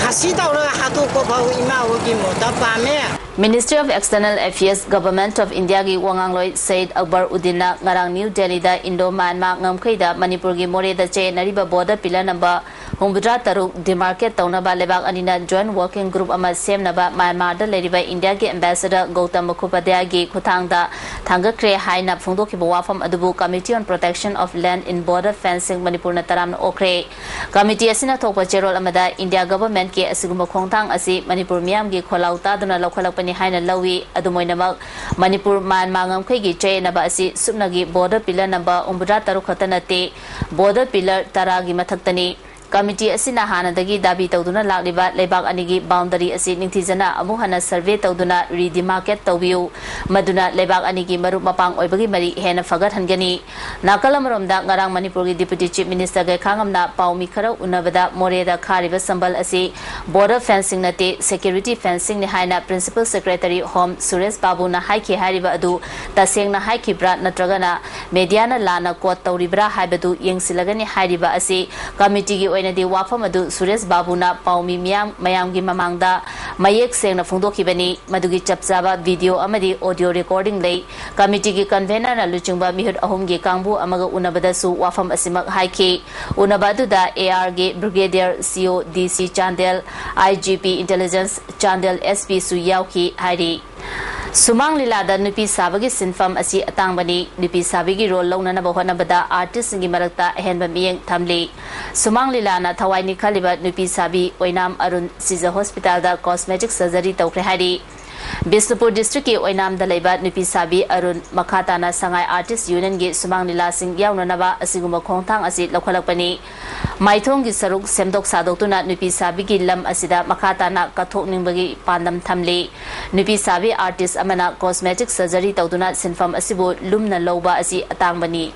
ꯐꯥꯁꯤ ꯇꯧꯔꯒ ꯍꯥꯠꯇꯣꯛꯄ ꯐꯥꯎ ꯏꯃꯥ ꯍꯣꯏꯒꯤ ꯃꯣꯠꯇ ꯄꯥꯝꯃꯦ꯫ Ministry of External Affairs, Government of Indiaꯒꯤ ꯋꯥꯉꯥꯡꯂꯣꯏ Sayed Akbar ꯎꯗꯤꯟꯅ ꯉꯔꯥꯡ ꯅ꯭ꯌꯨ ꯗꯦꯜꯂꯤꯗ ꯏꯟꯗꯣ ꯃ꯭ꯌꯥꯟꯃꯥꯔ ꯉꯝꯈꯩꯗ ꯃꯅꯤꯄꯨꯔꯒꯤ ꯃꯣꯔꯦꯗ ꯆꯌꯦꯠꯅꯔꯤꯕ border pillar number ꯍꯨꯝꯐꯨꯇꯔꯥ ꯇꯔꯨꯛ demarcate ꯇꯧꯅꯕ ꯂꯩꯕꯥꯛ ꯑꯅꯤꯅ joint working group ꯑꯃ ꯁꯦꯝꯅꯕ ꯃ꯭ꯌꯥꯟꯃꯥꯔꯗ ꯂꯩꯔꯤꯕ ꯏꯟꯗꯤꯌꯥꯒꯤ ambassador ꯒꯧꯇꯝ ꯃꯨꯈꯣꯄꯥꯙ꯭ꯌꯥꯌꯒꯤ ꯈꯨꯠꯊꯥꯡꯗ ꯊꯥꯡꯒꯠꯈ꯭ꯔꯦ ꯍꯥꯏꯅ ꯐꯣꯡꯗꯣꯛꯈꯤꯕ ꯋꯥꯐꯝ ꯑꯗꯨꯕꯨ Committee on Protection of Land in Border Fencing ꯃꯅꯤꯄꯨꯔꯅ ꯇꯔꯥꯝꯅ ꯑꯣꯛꯈ꯭ꯔꯦ꯫ Committee ꯑꯁꯤꯅ ꯊꯣꯛꯄ ꯆꯦꯔꯣꯜ ꯑꯃꯗ ꯏꯟꯗꯤꯌꯥ governmentꯀꯤ ꯑꯁꯤꯒꯨꯝꯕ ꯈꯣꯡꯊꯥꯡ ꯑꯁꯤ ꯃꯅꯤꯄꯨꯔ ꯃꯤꯌꯥꯝꯒꯤ ꯈꯣꯜꯂꯥꯎ ꯇꯥꯗꯨꯅ ꯂꯧꯈꯠꯂꯛꯄꯅꯤ ꯍꯥꯏꯅ ꯂꯧꯏ꯫ ꯑꯗꯨꯝ ꯑꯣꯏꯅꯃꯛ, ꯃꯅꯤꯄꯨꯔ ꯃ꯭ꯌꯥꯟꯃꯥꯔ ꯉꯝꯈꯩꯒꯤ ꯆꯌꯦꯠꯅꯕ ꯑꯁꯤ ꯁꯨꯞꯅꯒꯤ border pillar number ꯍꯨꯝꯐꯨꯇꯔꯥ ꯇꯔꯨꯛ ꯈꯛꯇ ꯅꯠꯇꯦ, border pillar ꯇꯔꯥꯒꯤ ꯃꯊꯛꯇꯅꯤ꯫ Committee ꯑꯁꯤꯅ ꯍꯥꯟꯅꯗꯒꯤ ꯗꯥꯕꯤ ꯇꯧꯗꯨꯅ ꯂꯥꯛꯂꯤꯕ ꯂꯩꯕꯥꯛ ꯑꯅꯤꯒꯤ boundary ꯑꯁꯤ ꯅꯤꯡꯊꯤꯖꯅ ꯑꯃꯨꯛ ꯍꯟꯅ survey ꯇꯧꯗꯨꯅ redemarcate ꯇꯧꯕꯤꯌꯨ, ꯃꯗꯨꯅ ꯂꯩꯕꯥꯛ ꯑꯅꯤꯒꯤ ꯃꯔꯨꯞ ꯃꯄꯥꯡ ꯑꯣꯏꯕꯒꯤ ꯃꯔꯤ ꯍꯦꯟꯅ ꯐꯒꯠꯍꯟꯒꯅꯤ꯫ ꯅꯥꯀꯜ ꯑꯃꯔꯣꯝꯗ, ꯉꯔꯥꯡ ꯃꯅꯤꯄꯨꯔꯒꯤ Deputy Chief Minister ꯒꯩꯈꯥꯉꯝꯅ ꯄꯥꯎꯃꯤ ꯈꯔ ꯎꯅꯕꯗ ꯃꯣꯔꯦꯗ ꯈꯥꯔꯤꯕ ꯁꯝꯕꯜ ꯑꯁꯤ border fencing ꯅꯠꯇꯦ, security fencing ꯅꯤ ꯍꯥꯏꯅ Principal Secretary Home ꯁꯨꯔꯦꯁ ꯕꯥꯕꯨꯅ ꯍꯥꯏꯈꯤ ꯍꯥꯏꯔꯤꯕ ꯑꯗꯨ ꯇꯁꯦꯡꯅ ꯍꯥꯏꯈꯤꯕ꯭ꯔꯥ ꯅꯠꯇ꯭ꯔꯒꯅ media ꯅ ꯂꯥꯟꯅ quote ꯇꯧꯔꯤꯕ꯭ꯔꯥ ꯍꯥꯏꯕꯗꯨ ꯌꯦꯡꯁꯤꯜꯂꯒꯅꯤ ꯍꯥꯏꯔꯤꯕ ꯑꯁꯤ committee ꯒꯤ ꯑꯣꯏꯅꯗꯤ ꯋꯥꯐꯝ ꯑꯗꯨ ꯁꯨꯔꯦꯁ ꯕꯥꯕꯨꯅ ꯄꯥꯎꯃꯤ ꯃꯤꯌꯥꯝ, ꯃꯌꯥꯝꯒꯤ ꯃꯃꯥꯡꯗ ꯃꯌꯦꯛ ꯁꯦꯡꯅ ꯐꯣꯡꯗꯣꯛꯈꯤꯕꯅꯤ꯫ ꯃꯗꯨꯒꯤ ꯆꯞ ꯆꯥꯕ video ꯑꯃꯗꯤ audio recording ꯂꯩ꯫ Committee ꯒꯤ convener ꯅ ꯂꯨꯆꯤꯡꯕ ꯃꯤꯍꯨꯠ ꯑꯍꯨꯝꯒꯤ ꯀꯥꯡꯕꯨ ꯑꯃꯒ ꯎꯅꯕꯗꯁꯨ ꯋꯥꯐꯝ ꯑꯁꯤꯃꯛ ꯍꯥꯏꯈꯤ꯫ ꯎꯅꯕ ꯑꯗꯨꯗ A R ꯒꯤ Brigadier C O D C Chandel, I G P Intelligence Chandel S P ꯁꯨ ꯌꯥꯎꯈꯤ ꯍꯥꯏꯔꯤ꯫ ꯁꯨꯃꯥꯡ ꯂꯤꯂꯥꯗ ꯅꯨꯄꯤ ꯁꯥꯕꯒꯤ ꯁꯤꯟꯐꯝ ꯑꯁꯤ ꯑꯇꯥꯡꯕꯅꯤ꯫ ꯅꯨꯄꯤ ꯁꯥꯕꯤꯒꯤ role ꯂꯧꯅꯅꯕ ꯍꯣꯠꯅꯕꯗ artist ꯁꯤꯡꯒꯤ ꯃꯔꯛꯇ ꯑꯍꯦꯟꯕ ꯃꯤꯠꯌꯦꯡ ꯊꯝꯂꯤ꯫ ꯁꯨꯃꯥꯡ ꯂꯤꯂꯥꯅ ꯊꯋꯥꯏ ꯅꯤꯛꯍꯜꯂꯤꯕ ꯅꯨꯄꯤ ꯁꯥꯕꯤ ꯑꯣꯏꯅꯥꯝ ꯑꯔꯨꯟ ꯁꯤꯖ hospital ꯗ cosmetic surgery ꯇꯧꯈ꯭ꯔꯦ ꯍꯥꯏꯔꯤ꯫ ꯕꯤꯁꯅꯨꯄꯨꯔ district ꯀꯤ ꯑꯣꯏꯅꯥꯝꯗ ꯂꯩꯕ ꯅꯨꯄꯤ ꯁꯥꯕꯤ ꯑꯔꯨꯟ ꯃꯈꯥ ꯇꯥꯅ ꯁꯉꯥꯏ Artist Union ꯒꯤ ꯁꯨꯃꯥꯡ ꯂꯤꯂꯥꯁꯤꯡ ꯌꯥꯎꯅꯅꯕ ꯑꯁꯤꯒꯨꯝꯕ ꯈꯣꯡꯊꯥꯡ ꯑꯁꯤ ꯂꯧꯈꯠꯂꯛꯄꯅꯤ꯫ ꯃꯥꯏꯊꯣꯡꯒꯤ ꯁꯔꯨꯛ ꯁꯦꯝꯗꯣꯛ ꯁꯥꯗꯣꯛꯇꯨꯅ ꯅꯨꯄꯤ ꯁꯥꯕꯤꯒꯤ ꯂꯝ ꯑꯁꯤꯗ ꯃꯈꯥ ꯇꯥꯅ ꯀꯠꯊꯣꯛꯅꯤꯡꯕꯒꯤ ꯄꯥꯟꯗꯝ ꯊꯝꯂꯤ꯫ ꯅꯨꯄꯤ ꯁꯥꯕꯤ artist ꯑꯃꯅ cosmetic surgery ꯇꯧꯗꯨꯅ ꯁꯤꯟꯐꯝ ꯑꯁꯤꯕꯨ ꯂꯨꯝꯅ ꯂꯧꯕ ꯑꯁꯤ ꯑꯇꯥꯡꯕꯅꯤ꯫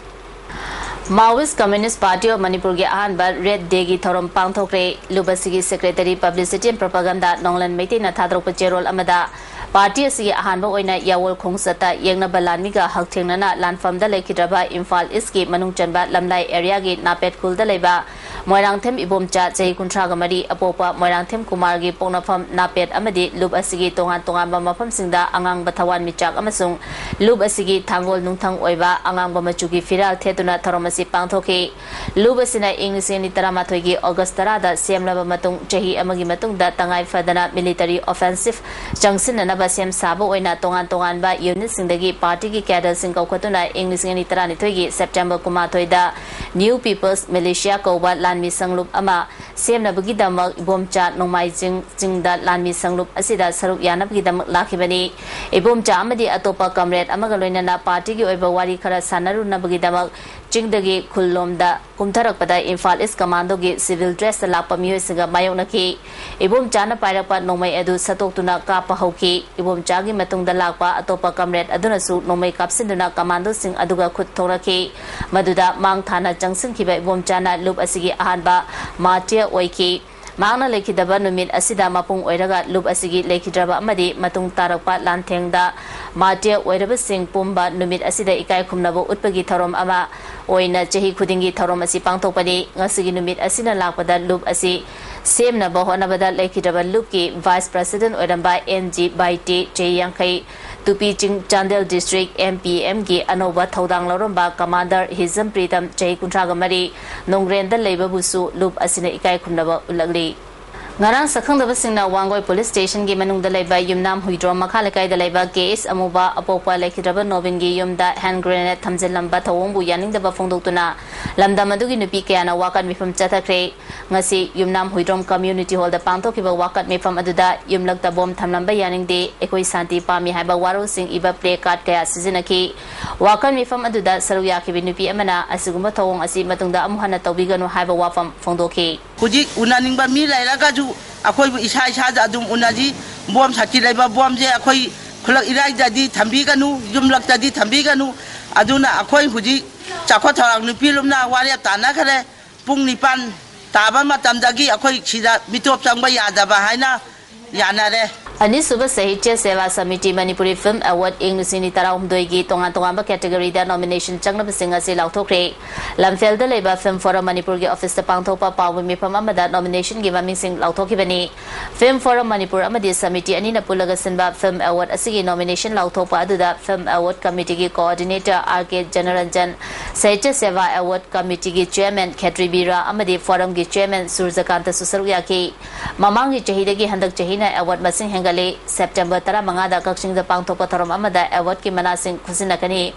Maoist Communist Party of ꯃꯅꯤꯄꯨꯔꯒꯤ ꯑꯍꯥꯟꯕ Red Day ꯒꯤ ꯊꯧꯔꯝ ꯄꯥꯡꯊꯣꯛꯈ꯭ꯔꯦ꯫ ꯂꯨꯕꯁꯤꯒꯤ Secretary Publicity and Propaganda ꯅꯣꯡꯂꯟ ꯃꯩꯇꯩꯅ ꯊꯥꯗꯣꯔꯛꯄ ꯆꯦꯔꯣꯜ ꯑꯃꯗ, ꯄꯥꯔꯇꯤ ꯑꯁꯤꯒꯤ ꯑꯍꯥꯟꯕ ꯑꯣꯏꯅ ꯌꯥꯋꯣꯜ ꯈꯣꯡꯆꯠꯇ ꯌꯦꯛꯅꯕ ꯂꯥꯟꯃꯤꯒ ꯍꯛꯊꯦꯡꯅꯅ ꯂꯥꯟꯐꯝꯗ ꯂꯩꯈꯤꯗ꯭ꯔꯕ ꯏꯝꯐꯥꯜ ꯏꯁꯀꯤ ꯃꯅꯨꯡ ꯆꯟꯕ ꯂꯝꯂꯥꯏ ꯑꯦꯔꯤꯌꯥꯒꯤ ꯅꯥꯄꯦꯠ ꯈꯨꯜꯗ ꯂꯩꯕ ꯃꯣꯏꯔꯥꯡꯊꯦꯝ ꯏꯕꯣꯝꯆꯥ, ꯆꯍꯤ ꯀꯨꯟꯊ꯭ꯔꯥꯒ ꯃꯔꯤ, ꯑꯄꯣꯛꯄ ꯃꯣꯏꯔꯥꯡꯊꯦꯝ ꯀꯨꯃꯥꯔꯒꯤ ꯄꯣꯛꯅꯐꯝ ꯅꯥꯄꯦꯠ ꯑꯃꯗꯤ ꯂꯨꯞ ꯑꯁꯤꯒꯤ ꯇꯣꯉꯥꯟ ꯇꯣꯉꯥꯟꯕ ꯃꯐꯝꯁꯤꯡꯗ ꯑꯉꯥꯡꯕ ꯊꯋꯥꯟꯃꯤꯆꯥꯛ ꯑꯃꯁꯨꯡ ꯂꯨꯞ ꯑꯁꯤꯒꯤ ꯊꯥꯡꯒꯣꯜ ꯅꯨꯡꯊꯪ ꯑꯣꯏꯕ ꯑꯉꯥꯡꯕ ꯃꯆꯨꯒꯤ ꯐꯤꯔꯥꯜ ꯊꯦꯠꯇꯨꯅ ꯊꯧꯔꯝ ꯑꯁꯤ ꯄꯥꯡꯊꯣꯛꯈꯤ꯫ ꯂꯨꯞ ꯑꯁꯤꯅ ꯏꯪ ꯂꯤꯁꯤꯡ ꯑꯅꯤ ꯇꯔꯥꯃꯥꯊꯣꯏꯒꯤ ꯑꯣꯒꯁ ꯇꯔꯥꯗ ꯁꯦꯝꯂꯕ ꯃꯇꯨꯡ, ꯆꯍꯤ ꯑꯃꯒꯤ ꯃꯇꯨꯡꯗ ꯇꯉꯥꯏ ꯐꯗꯅ military offensive ꯆꯪꯁꯤꯟꯅꯅꯕ ꯁꯦꯝ ꯁꯥꯕ ꯑꯣꯏꯅ ꯇꯣꯉꯥꯟ ꯇꯣꯉꯥꯟꯕ ꯌꯨꯅꯤꯠꯁꯤꯡꯗꯒꯤ ꯄꯥꯔꯇꯤꯒꯤ ꯀꯦꯗꯔꯁꯤꯡ ꯀꯧꯈꯠꯇꯨꯅ ꯏꯪ ꯂꯤꯁꯤꯡ ꯑꯅꯤ ꯇꯔꯥꯅꯤꯊꯣꯏꯒꯤ ꯁꯦꯞꯇꯦꯝꯕꯔ ꯀꯨꯟꯃꯥꯊꯣꯏꯗ New People's Militia ꯀꯧꯕ ꯂꯥꯟꯃꯤ ꯁꯪꯂꯨꯞ ꯑꯃ ꯁꯦꯝꯅꯕꯒꯤꯗꯃꯛ ꯏꯕꯣꯝꯆꯥ ꯅꯣꯡꯃꯥꯏꯖꯤꯡ ꯆꯤꯡꯗ ꯂꯥꯟꯃꯤ ꯁꯪꯂꯨꯞ ꯑꯁꯤꯗ ꯁꯔꯨꯛ ꯌꯥꯅꯕꯒꯤꯗꯃꯛ ꯂꯥꯛꯈꯤꯕꯅꯤ꯫ ꯏꯕꯣꯝꯆꯥ ꯑꯃꯗꯤ ꯑꯇꯣꯞꯄ ꯀꯝꯔꯦꯗ ꯑꯃꯒ ꯂꯣꯏꯅꯅ ꯄꯥꯔꯇꯤꯒꯤ ꯑꯣꯏꯕ ꯋꯥꯔꯤ ꯈꯔ ꯁꯥꯟꯅꯔꯨꯅꯕꯒꯤꯗꯃꯛ ꯆꯤꯡꯗꯒꯤ ꯈꯨꯜꯂꯣꯝꯗ ꯀꯨꯝꯊꯔꯛꯄꯗ ꯏꯝꯐꯥꯜ ꯏꯁ ꯀꯃꯥꯟꯗꯣꯒꯤ civil dressꯇ ꯂꯥꯛꯄ ꯃꯤꯑꯣꯏꯁꯤꯡꯒ ꯃꯥꯌꯣꯛꯅꯈꯤ꯫ ꯏꯕꯣꯝꯆꯥꯅ ꯄꯥꯏꯔꯛꯄ ꯅꯣꯡꯃꯩ ꯑꯗꯨ ꯁꯠꯇꯣꯛꯇꯨꯅ ꯀꯥꯞꯄ ꯍꯧꯈꯤ꯫ ꯏꯕꯣꯝꯆꯥꯒꯤ ꯃꯇꯨꯡꯗ ꯂꯥꯛꯄ ꯑꯇꯣꯞꯄ ꯀꯝꯔꯦꯗ ꯑꯗꯨꯅꯁꯨ ꯅꯣꯡꯃꯩ ꯀꯥꯞꯁꯤꯟꯗꯨꯅ ꯀꯃꯥꯟꯗꯣꯁꯤꯡ ꯑꯗꯨꯒ ꯈꯨꯠ ꯊꯣꯛꯅꯈꯤ꯫ ꯃꯗꯨꯗ ꯃꯥꯡ ꯊꯥꯅ ꯆꯪꯁꯤꯟꯈꯤꯕ ꯏꯕꯣꯝꯆꯥꯅ ꯂꯨꯞ ꯑꯁꯤꯒꯤ ꯑꯍꯥꯟꯕ martyr ꯑꯣꯏꯈꯤ꯫ ꯃꯍꯥꯛꯅ ꯂꯩꯈꯤꯗꯕ ꯅꯨꯃꯤꯠ ꯑꯁꯤꯗ ꯃꯄꯨꯡ ꯑꯣꯏꯔꯒ ꯂꯨꯞ ꯑꯁꯤꯒꯤ ꯂꯩꯈꯤꯗ꯭ꯔꯕ ꯑꯃꯗꯤ ꯃꯇꯨꯡ ꯇꯥꯔꯛꯄ ꯂꯥꯟꯊꯦꯡꯗ martyr ꯑꯣꯏꯔꯕꯁꯤꯡ ꯄꯨꯝꯕ ꯅꯨꯃꯤꯠ ꯑꯁꯤꯗ ꯏꯀꯥꯏ ꯈꯨꯝꯅꯕ ꯎꯠꯄꯒꯤ ꯊꯧꯔꯝ ꯑꯃ ꯑꯣꯏꯅ ꯆꯍꯤ ꯈꯨꯗꯤꯡꯒꯤ ꯊꯧꯔꯝ ꯑꯁꯤ ꯄꯥꯡꯊꯣꯛꯄꯅꯤ꯫ ꯉꯁꯤꯒꯤ ꯅꯨꯃꯤꯠ ꯑꯁꯤꯅ ꯂꯥꯛꯄꯗ ꯂꯨꯞ ꯑꯁꯤ ꯁꯦꯝꯅꯕ ꯍꯣꯠꯅꯕꯗ ꯂꯩꯈꯤꯗ꯭ꯔꯕ ꯂꯨꯞꯀꯤ vice president ꯑꯣꯏꯔꯝꯕ N G Baite, ꯆꯍꯤ ꯌꯥꯡꯈꯩ, ꯇꯨꯄꯤ ꯆꯤꯡ, Chandel district M P M ꯒꯤ ꯑꯅꯧꯕ ꯊꯧꯗꯥꯡ ꯂꯧꯔꯝꯕ commander ꯍꯤꯖꯝ ꯄ꯭ꯔꯤꯇꯝ, ꯆꯍꯤ ꯀꯨꯟꯊ꯭ꯔꯥꯒ ꯃꯔꯤ, ꯅꯣꯡꯒ꯭ꯔꯦꯟꯗ ꯂꯩꯕꯕꯨꯁꯨ ꯂꯨꯞ ꯑꯁꯤꯅ ꯏꯀꯥꯏ ꯈꯨꯝꯅꯕ ꯎꯠꯂꯛꯂꯤ꯫ ꯉꯔꯥꯡ ꯁꯛꯈꯪꯗꯕꯁꯤꯡꯅ ꯋꯥꯡꯒꯣꯏ police stationꯒꯤ ꯃꯅꯨꯡꯗ ꯂꯩꯕ ꯌꯨꯝꯅꯥꯝ ꯍꯨꯏꯗ꯭ꯔꯣꯝ ꯃꯈꯥ ꯂꯩꯀꯥꯏꯗ ꯂꯩꯕ K S ꯑꯃꯨꯕ, ꯑꯄꯣꯛꯄ ꯂꯩꯈꯤꯗ꯭ꯔꯕ ꯅꯣꯕꯤꯟꯒꯤ ꯌꯨꯝꯗ hand grenade ꯊꯝꯖꯤꯜꯂꯝꯕ ꯊꯧꯑꯣꯡꯕꯨ ꯌꯥꯅꯤꯡꯗꯕ ꯐꯣꯡꯗꯣꯛꯇꯨꯅ ꯂꯝꯗꯝ ꯑꯗꯨꯒꯤ ꯅꯨꯄꯤ ꯀꯌꯥꯅ ꯋꯥꯀꯠ ꯃꯤꯐꯝ ꯆꯠꯊꯈ꯭ꯔꯦ꯫ ꯉꯁꯤ ꯌꯨꯝꯅꯥꯝ ꯍꯨꯏꯗ꯭ꯔꯣꯝ community hallꯗ ꯄꯥꯡꯊꯣꯛꯈꯤꯕ ꯋꯥꯀꯠ ꯃꯤꯐꯝ ꯑꯗꯨꯗ ꯌꯨꯝꯂꯛꯇ ꯕꯣꯝ ꯊꯝꯂꯝꯕ ꯌꯥꯅꯤꯡꯗꯦ, ꯑꯩꯈꯣꯏ ꯁꯥꯟꯇꯤ ꯄꯥꯝꯃꯤ ꯍꯥꯏꯕ ꯋꯥꯔꯣꯜꯁꯤꯡ ꯏꯕ placard ꯀꯌꯥ ꯁꯤꯖꯤꯟꯅꯈꯤ꯫ ꯋꯥꯀꯠ ꯃꯤꯐꯝ ꯑꯗꯨꯗ ꯁꯔꯨꯛ ꯌꯥꯈꯤꯕ ꯅꯨꯄꯤ ꯑꯃꯅ ꯑꯁꯤꯒꯨꯝꯕ ꯊꯧꯑꯣꯡ ꯑꯁꯤ ꯃꯇꯨꯡꯗ ꯑꯃꯨꯛ ꯍꯟꯅ ꯇꯧꯕꯤꯒꯅꯨ ꯍꯥꯏꯕ ꯋꯥꯐꯝ ꯐꯣꯡꯗꯣꯛꯈꯤ꯫ ꯍꯧꯖꯤꯛ ꯎꯅꯅꯤꯡꯕ ꯃꯤ ꯂꯩꯔꯒꯁꯨ ꯑꯩꯈꯣꯏꯕꯨ ꯏꯁꯥ ꯏꯁꯥꯗ ꯑꯗꯨꯝ ꯎꯅꯁꯤ꯫ ꯕꯣꯝ ꯁꯥꯈꯤ ꯂꯩꯕ ꯕꯣꯝꯁꯦ ꯑꯩꯈꯣꯏ ꯈꯨꯜꯂꯛ ꯏꯔꯥꯏꯗꯗꯤ ꯊꯝꯕꯤꯒꯅꯨ, ꯌꯨꯝꯂꯛꯇꯗꯤ ꯊꯝꯕꯤꯒꯅꯨ꯫ ꯑꯗꯨꯅ ꯑꯩꯈꯣꯏ ꯍꯧꯖꯤꯛ ꯆꯥꯎꯈꯠ ꯊꯧꯔꯥꯡ ꯅꯨꯄꯤ ꯂꯨꯞꯅ ꯋꯥꯔꯦꯞ ꯇꯥꯟꯅꯈ꯭ꯔꯦ꯫ ꯄꯨꯡ ꯅꯤꯄꯥꯟ ꯇꯥꯕ ꯃꯇꯝꯗꯒꯤ ꯑꯩꯈꯣꯏ ꯁꯤꯗ ꯃꯤꯇꯣꯞ ꯆꯪꯕ ꯌꯥꯗꯕ ꯍꯥꯏꯅ ꯌꯥꯅꯔꯦ꯫ ꯑꯅꯤꯁꯨꯕ ꯁꯥꯍꯤꯇ꯭ꯌ ꯁꯦꯕꯥ ꯁꯃꯤꯇꯤ ꯃꯅꯤꯄꯨꯔꯤ ꯐꯤꯜꯝ ꯑꯦꯋꯥꯔꯗ ꯏꯪ ꯂꯤꯁꯤꯡ ꯑꯅꯤ ꯇꯔꯥꯍꯨꯝꯗꯣꯏꯒꯤ ꯇꯣꯉꯥꯟ ꯇꯣꯉꯥꯟꯕ ꯀꯦꯇꯦꯒꯣꯔꯤꯗ ꯅꯣꯃꯤꯅꯦꯁꯟ ꯆꯪꯅꯕꯁꯤꯡ ꯑꯁꯤ ꯂꯥꯎꯊꯣꯛꯈ꯭ꯔꯦ꯫ ꯂꯝꯐꯦꯜꯗ ꯂꯩꯕ ꯐꯤꯜꯝ ꯐꯣꯔꯝ ꯃꯅꯤꯄꯨꯔꯒꯤ ꯑꯣꯐꯤꯁꯇ ꯄꯥꯡꯊꯣꯛꯄ ꯄꯥꯎꯒꯤ ꯃꯤꯐꯝ ꯑꯃꯗ ꯅꯣꯃꯤꯅꯦꯁꯟꯒꯤ ꯃꯃꯤꯡꯁꯤꯡ ꯂꯥꯎꯊꯣꯛꯈꯤꯕꯅꯤ꯫ ꯐꯤꯜꯝ ꯐꯣꯔꯝ ꯃꯅꯤꯄꯨꯔ ꯑꯃꯗꯤ ꯁꯃꯤꯇꯤ ꯑꯅꯤꯅ ꯄꯨꯜꯂꯒ ꯁꯤꯟꯕ ꯐꯤꯜꯝ ꯑꯦꯋꯥꯔꯗ ꯑꯁꯤꯒꯤ ꯅꯣꯃꯤꯅꯦꯁꯟ ꯂꯥꯎꯊꯣꯛꯄ ꯑꯗꯨꯗ ꯐꯤꯜꯝ ꯑꯦꯋꯥꯔꯗ ꯀꯃꯤꯇꯤꯒꯤ ꯀꯣꯑꯣꯔꯗꯤꯅꯦꯇꯔ ꯑꯥꯔ ꯀꯦ ꯖꯅꯔꯟꯖꯟ, ꯁꯥꯍꯤꯇ꯭ꯌ ꯁꯦꯕꯥ ꯑꯦꯋꯥꯔꯗ ꯀꯃꯤꯇꯤꯒꯤ ꯆꯦꯌꯔꯃꯦꯟ ꯈꯦꯇ꯭ꯔꯤ ꯕꯤꯔꯥ ꯑꯃꯗꯤ ꯐꯣꯔꯝꯒꯤ ꯆꯦꯌꯔꯃꯦꯟ ꯁꯨꯔꯖꯀꯥꯟꯇꯁꯨ ꯁꯔꯨꯛ ꯌꯥꯈꯤ꯫ ꯃꯃꯥꯡꯒꯤ ꯆꯍꯤꯗꯒꯤ ꯍꯟꯗꯛ ꯆꯍꯤꯅ ꯑꯦꯋꯥꯔꯗ ꯃꯁꯤꯡ ꯍꯦꯟꯒꯠꯂꯦ꯫ ꯁꯦꯞꯇꯦꯝꯕꯔ ꯇꯔꯥꯃꯉꯥꯗ ꯀꯛꯆꯤꯡꯗ ꯄꯥꯡꯊꯣꯛꯄ ꯊꯧꯔꯝ ꯑꯃꯗ ꯑꯦꯋꯥꯔꯗꯀꯤ ꯃꯅꯥꯁꯤꯡ ꯈꯨꯠꯁꯤꯟꯅꯒꯅꯤ꯫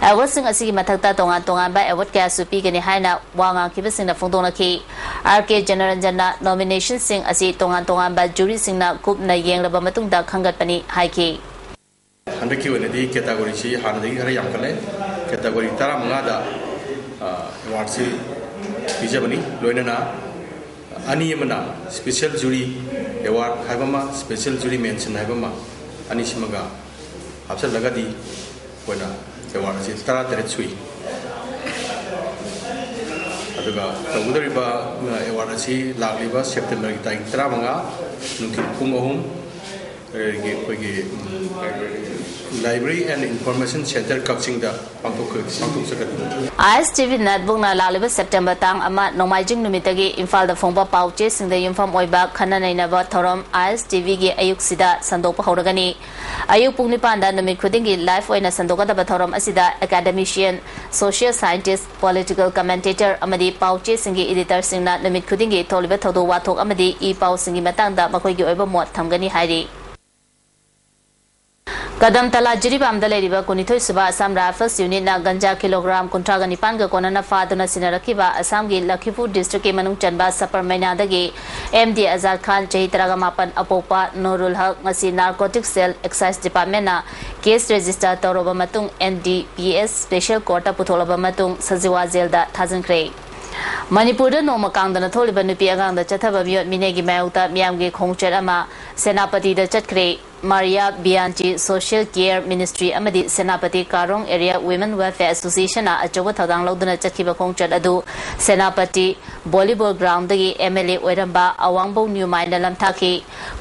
ꯑꯦꯋꯥꯔꯗꯁꯤꯡ ꯑꯁꯤꯒꯤ ꯃꯊꯛꯇ ꯇꯣꯉꯥꯟ ꯇꯣꯉꯥꯟꯕ ꯑꯦꯋꯥꯔꯗ ꯀꯌꯥꯁꯨ ꯄꯤꯒꯅꯤ ꯍꯥꯏꯅ ꯋꯥ ꯉꯥꯡꯈꯤꯕꯁꯤꯡꯅ ꯐꯣꯡꯗꯣꯛꯅꯈꯤ꯫ ꯑꯥꯔ ꯀꯦ ꯖꯅꯔꯟꯖꯟꯅ ꯅꯣꯃꯤꯅꯦꯁꯟꯁꯤꯡ ꯑꯁꯤ ꯇꯣꯉꯥꯟ ꯇꯣꯉꯥꯟꯕ ꯖꯨꯔꯤꯁꯤꯡꯅ ꯀꯨꯞꯅ ꯌꯦꯡꯂꯕ ꯃꯇꯨꯡꯗ ꯈꯟꯒꯠꯄꯅꯤ ꯍꯥꯏꯈꯤ꯫ ꯍꯟꯗꯛꯀꯤ ꯑꯣꯏꯅꯗꯤ ꯀꯦꯇꯥꯒꯣꯔꯤꯁꯤ ꯍꯥꯟꯅꯗꯒꯤ ꯈꯔ ꯌꯥꯝꯈꯠꯂꯦ꯫ ꯀꯦꯇꯥꯒꯣꯔꯤ ꯇꯔꯥꯃꯉꯥꯗ, ꯑ, ꯑꯦꯋꯥꯔꯗꯁꯤ ꯄꯤꯖꯕꯅꯤ꯫ ꯂꯣꯏꯅꯅ ꯑꯅꯤ ꯑꯃꯅ ꯁ꯭ꯄꯦꯁꯦꯜ ꯖꯨꯔꯤ ꯑꯦꯋꯥꯔꯗ ꯍꯥꯏꯕ ꯑꯃ, ꯁ꯭ꯄꯦꯁꯦꯜ ꯖꯨꯔꯤ ꯃꯦꯟꯁꯟ ꯍꯥꯏꯕ ꯑꯃ, ꯑꯅꯤꯁꯤꯃꯒ ꯍꯥꯞꯆꯤꯜꯂꯒꯗꯤ ꯑꯩꯈꯣꯏꯅ ꯑꯦꯋꯥꯔꯗ ꯑꯁꯤ ꯇꯔꯥꯇꯔꯦꯠ ꯁꯨꯏ꯫ ꯑꯗꯨꯒ ꯇꯧꯒꯗꯧꯔꯤꯕ, ꯑ, ꯑꯦꯋꯥꯔꯗ ꯑꯁꯤ ꯂꯥꯛꯂꯤꯕ ꯁꯦꯞꯇꯦꯝꯕꯔꯒꯤ ꯇꯥꯔꯤꯛ ꯇꯔꯥꯃꯉꯥ ꯅꯨꯡꯊꯤꯜ ꯄꯨꯡ ꯑꯍꯨꯝ ꯑꯩꯈꯣꯏꯒꯤ, ꯑꯩꯈꯣꯏꯒꯤ, ꯎꯝ, Library and Information Centre ꯀꯛꯆꯤꯡꯗ ꯄꯥꯡꯊꯣꯛ-, ꯄꯥꯡꯊꯣꯛꯆꯒꯅꯤ꯫ ꯑꯥꯏ ꯑꯦꯁ ꯇꯤ ꯚꯤ ꯅꯦꯠꯕꯨꯛꯅ ꯂꯥꯛꯂꯤꯕ ꯁꯦꯞꯇꯦꯝꯕꯔ ꯇꯥꯡ ꯑꯃ ꯅꯣꯡꯃꯥꯏꯖꯤꯡ ꯅꯨꯃꯤꯠꯇꯒꯤ ꯏꯝꯐꯥꯜꯗ ꯐꯣꯡꯕ ꯄꯥꯎ ꯆꯦꯁꯤꯡꯗ ꯌꯨꯝꯐꯝ ꯑꯣꯏꯕ ꯈꯟꯅ ꯅꯩꯅꯕ ꯊꯧꯔꯝ ꯑꯥꯏ ꯑꯦꯁ ꯇꯤ ꯚꯤꯒꯤ ꯑꯌꯨꯛꯁꯤꯗ ꯁꯟꯗꯣꯛꯄ ꯍꯧꯔꯒꯅꯤ꯫ ꯑꯌꯨꯛ ꯄꯨꯡ ꯅꯤꯄꯥꯟꯗ ꯅꯨꯃꯤꯠ ꯈꯨꯗꯤꯡꯒꯤ ꯂꯥꯏꯚ ꯑꯣꯏꯅ ꯁꯟꯗꯣꯛꯀꯗꯕ ꯊꯧꯔꯝ ꯑꯁꯤꯗ ꯑꯦꯀꯥꯗꯦꯃꯤꯁꯤꯌꯟ, ꯁꯣꯁꯤꯌꯦꯜ ꯁꯥꯏꯟꯇꯤꯁ, ꯄꯣꯂꯤꯇꯤꯀꯦꯜ ꯀꯃꯦꯟꯇꯦꯇꯔ ꯑꯃꯗꯤ ꯄꯥꯎ ꯆꯦꯁꯤꯡꯒꯤ ꯏꯗꯤꯇꯔꯁꯤꯡꯅ ꯅꯨꯃꯤꯠ ꯈꯨꯗꯤꯡꯒꯤ ꯊꯣꯛꯂꯤꯕ ꯊꯧꯗꯣꯛ ꯋꯥꯊꯣꯛ ꯑꯃꯗꯤ ꯏ ꯄꯥꯎꯁꯤꯡꯒꯤ ꯃꯇꯥꯡꯗ ꯃꯈꯣꯏꯒꯤ ꯑꯣꯏꯕ ꯃꯣꯠ ꯊꯝꯒꯅꯤ ꯍꯥꯏꯔꯤ꯫ ꯀꯗꯝꯇꯂꯥ ꯖꯤꯔꯤꯕꯥꯝꯗ ꯂꯩꯔꯤꯕ ꯀꯨꯟꯅꯤꯊꯣꯏ ꯁꯨꯕ ꯑꯁꯥꯝ ꯔꯥꯏꯐꯜꯁ ꯌꯨꯅꯤꯠꯅ ꯒꯟꯖꯥ ꯀꯤꯂꯣꯒ꯭ꯔꯥꯝ ꯀꯨꯟꯊ꯭ꯔꯥꯒ ꯅꯤꯄꯥꯟꯒ ꯀꯣꯟꯅꯅ ꯐꯥꯗꯨꯅ ꯁꯤꯟꯅꯔꯛꯈꯤꯕ ꯑꯁꯥꯝꯒꯤ ꯂꯈꯤꯄꯨꯔ ꯗꯤꯁꯇ꯭ꯔꯤꯛꯀꯤ ꯃꯅꯨꯡ ꯆꯟꯕ ꯁꯄꯔ ꯃꯩꯅꯥꯗꯒꯤ ꯑꯦꯝ ꯗꯤ ꯑꯖꯥꯗ ꯈꯥꯟ, ꯆꯍꯤ ꯇꯔꯥꯒ ꯃꯥꯄꯟ, ꯑꯄꯣꯛꯄ ꯅꯨꯔꯨꯜ ꯍꯛ, ꯉꯁꯤ ꯅꯥꯔꯀꯣꯇꯤꯛ ꯁꯦꯜ ꯑꯦꯛꯁꯥꯏꯖ ꯗꯤꯄꯥꯔꯠꯃꯦꯟꯅ ꯀꯦꯁ ꯔꯦꯖꯤꯁꯇꯔ ꯇꯧꯔꯕ ꯃꯇꯨꯡ, N D P S special ꯀꯣꯔꯠꯇ ꯄꯨꯊꯣꯛꯂꯕ ꯃꯇꯨꯡ, ꯁꯖꯤꯋꯥ ꯖꯦꯜꯗ ꯊꯥꯖꯤꯟꯈ꯭ꯔꯦ꯫ ꯃꯅꯤꯄꯨꯔꯗ ꯅꯣꯡꯃ ꯀꯥꯡꯗꯅ ꯊꯣꯛꯂꯤꯕ ꯅꯨꯄꯤ ꯑꯉꯥꯡꯗ ꯆꯠꯊꯕ ꯃꯤꯑꯣꯠ ꯃꯤꯅꯩꯒꯤ ꯃꯥꯌꯣꯛꯇ ꯃꯤꯌꯥꯝꯒꯤ ꯈꯣꯡꯆꯠ ꯑꯃ ꯁꯦꯅꯥꯄꯇꯤꯗ ꯆꯠꯈ꯭ꯔꯦ꯫ ꯃꯥꯔꯤꯌꯥ ꯕꯤꯌꯥꯟꯆꯤ ꯁꯣꯁꯤꯌꯦꯜ ꯀꯦꯌꯔ ꯃꯤꯅꯤꯁꯇ꯭ꯔꯤ ꯑꯃꯗꯤ Senapati Karong area women welfare ꯑꯦꯁꯣꯁꯤꯌꯦꯁꯟꯅ ꯑꯆꯧꯕ ꯊꯧꯗꯥꯡ ꯂꯧꯗꯨꯅ ꯆꯠꯈꯤꯕ ꯈꯣꯡꯆꯠ ꯑꯗꯨ ꯁꯦꯅꯥꯄꯇꯤ ꯚꯣꯂꯤꯕꯣꯜ ꯒ꯭ꯔꯥꯎꯟꯗꯒꯤ ꯑꯦꯝ ꯑꯦꯜ ꯑꯦ ꯑꯣꯏꯔꯝꯕ ꯑꯋꯥꯡꯕꯧ ꯅ꯭ꯌꯨꯃꯥꯏꯅ ꯂꯝꯊꯥꯈꯤ꯫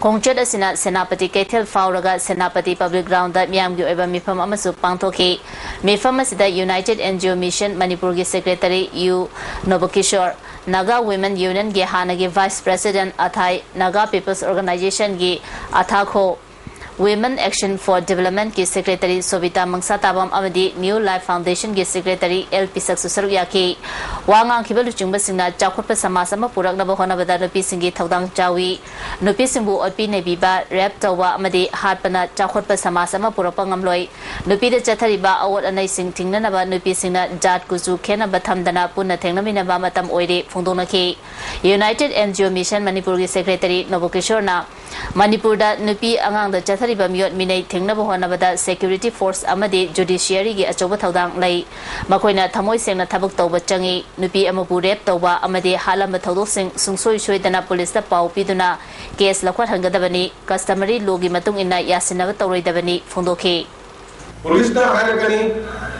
ꯈꯣꯡꯆꯠ ꯑꯁꯤꯅ ꯁꯦꯅꯥꯄꯇꯤ ꯀꯩꯊꯦꯜ ꯐꯥꯎꯔꯒ ꯁꯦꯅꯥꯄꯇꯤ ꯄꯕ꯭ꯂꯤꯛ ꯒ꯭ꯔꯥꯎꯟꯗ ꯃꯤꯌꯥꯝꯒꯤ ꯑꯣꯏꯕ ꯃꯤꯐꯝ ꯑꯃꯁꯨ ꯄꯥꯡꯊꯣꯛꯈꯤ꯫ ꯃꯤꯐꯝ ꯑꯁꯤꯗ United N G O Mission ꯃꯅꯤꯄꯨꯔꯒꯤ secretary U Nobokishor, Naga Women ꯌꯨꯅꯤꯌꯟꯒꯤ ꯍꯥꯟꯅꯒꯤ vice president Athai, Naga Peoples ꯑꯣꯔꯒꯅꯥꯏꯖꯦꯁꯟꯒꯤ Athakho, Women Action for Development ꯀꯤ ꯁꯦꯀ꯭ꯔꯦꯇꯔꯤ ꯁꯣꯕꯤꯇꯥ ꯃꯪꯁꯥꯇꯥꯕꯝ ꯑꯃꯗꯤ ꯅ꯭ꯌꯨ ꯂꯥꯏꯐ ꯐꯥꯎꯟꯗꯦꯁꯟꯒꯤ ꯁꯦꯀ꯭ꯔꯦꯇꯔꯤ ꯑꯦꯜ ꯄꯤꯁꯛꯁꯨ ꯁꯔꯨꯛ ꯌꯥꯈꯤ꯫ ꯋꯥ ꯉꯥꯡꯈꯤꯕ ꯂꯨꯆꯤꯡꯕꯁꯤꯡꯅ ꯆꯥꯎꯈꯠꯄ ꯁꯃꯥꯖ ꯑꯃ ꯄꯨꯔꯛꯅꯕ ꯍꯣꯠꯅꯕꯗ ꯅꯨꯄꯤꯁꯤꯡꯒꯤ ꯊꯧꯗꯥꯡ ꯆꯥꯎꯏ꯫ ꯅꯨꯄꯤꯁꯤꯡꯕꯨ ꯑꯣꯠꯄꯤ ꯅꯩꯕꯤꯕ, ꯔꯦꯞ ꯇꯧꯕ ꯑꯃꯗꯤ ꯍꯥꯠꯄꯅ ꯆꯥꯎꯈꯠꯄ ꯁꯃꯥꯖ ꯑꯃ ꯄꯨꯔꯛꯄ ꯉꯝꯂꯣꯏ꯫ ꯅꯨꯄꯤꯗ ꯆꯠꯊꯔꯤꯕ ꯑꯑꯣꯠ ꯑꯅꯩꯁꯤꯡ ꯊꯤꯡꯅꯅꯕ ꯅꯨꯄꯤꯁꯤꯡꯅ ꯖꯥꯠ ꯀꯨꯆꯨ ꯈꯦꯠꯅꯕ ꯊꯝꯗꯅ ꯄꯨꯟꯅ ꯊꯦꯡꯅꯃꯤꯟꯅꯕ ꯃꯇꯝ ꯑꯣꯏꯔꯦ ꯐꯣꯡꯗꯣꯛꯅꯈꯤ꯫ United N G O Mission ꯃꯅꯤꯄꯨꯔꯒꯤ ꯁꯦꯀ꯭ꯔꯦꯇꯔꯤ ꯅꯣꯕꯀꯤꯁꯣꯔꯅ ꯃꯅꯤꯄꯨꯔꯗ ꯅꯨꯄꯤ ꯑꯉꯥꯡꯗ ꯆꯠꯊꯔꯤꯕ ꯃꯤꯑꯣꯠ ꯃꯤꯅꯩ ꯊꯤꯡꯅꯕ ꯍꯣꯠꯅꯕꯗ ꯁꯦꯀ꯭ꯌꯨꯔꯤꯇꯤ ꯐꯣꯔꯁ ꯑꯃꯗꯤ ꯖꯨꯗꯤꯁꯤꯌꯔꯤꯒꯤ ꯑꯆꯧꯕ ꯊꯧꯗꯥꯡ ꯂꯩ꯫ ꯃꯈꯣꯏꯅ ꯊꯃꯣꯏ ꯁꯦꯡꯅ ꯊꯕꯛ ꯇꯧꯕ ꯆꯪꯏ꯫ ꯅꯨꯄꯤ ꯑꯃꯕꯨ ꯔꯦꯞ ꯇꯧꯕ ꯑꯃꯗꯤ ꯍꯥꯠꯂꯝꯕ ꯊꯧꯗꯣꯛꯁꯤꯡ ꯁꯨꯡꯁꯣꯏ ꯁꯣꯏꯗꯅ ꯄꯨꯂꯤꯁꯇ ꯄꯥꯎ ꯄꯤꯗꯨꯅ ꯀꯦꯁ ꯂꯧꯈꯠꯍꯟꯒꯗꯕꯅꯤ꯫ ꯀꯁꯇꯃꯔꯤ ꯂꯣꯒꯤ ꯃꯇꯨꯡ ꯏꯟꯅ ꯌꯥꯁꯤꯟꯅꯕ ꯇꯧꯔꯣꯏꯗꯕꯅꯤ ꯐꯣꯡꯗꯣꯛꯈꯤ꯫ ꯄꯨꯂꯤꯁꯅ ꯍꯥꯏꯔꯛꯀꯅꯤ,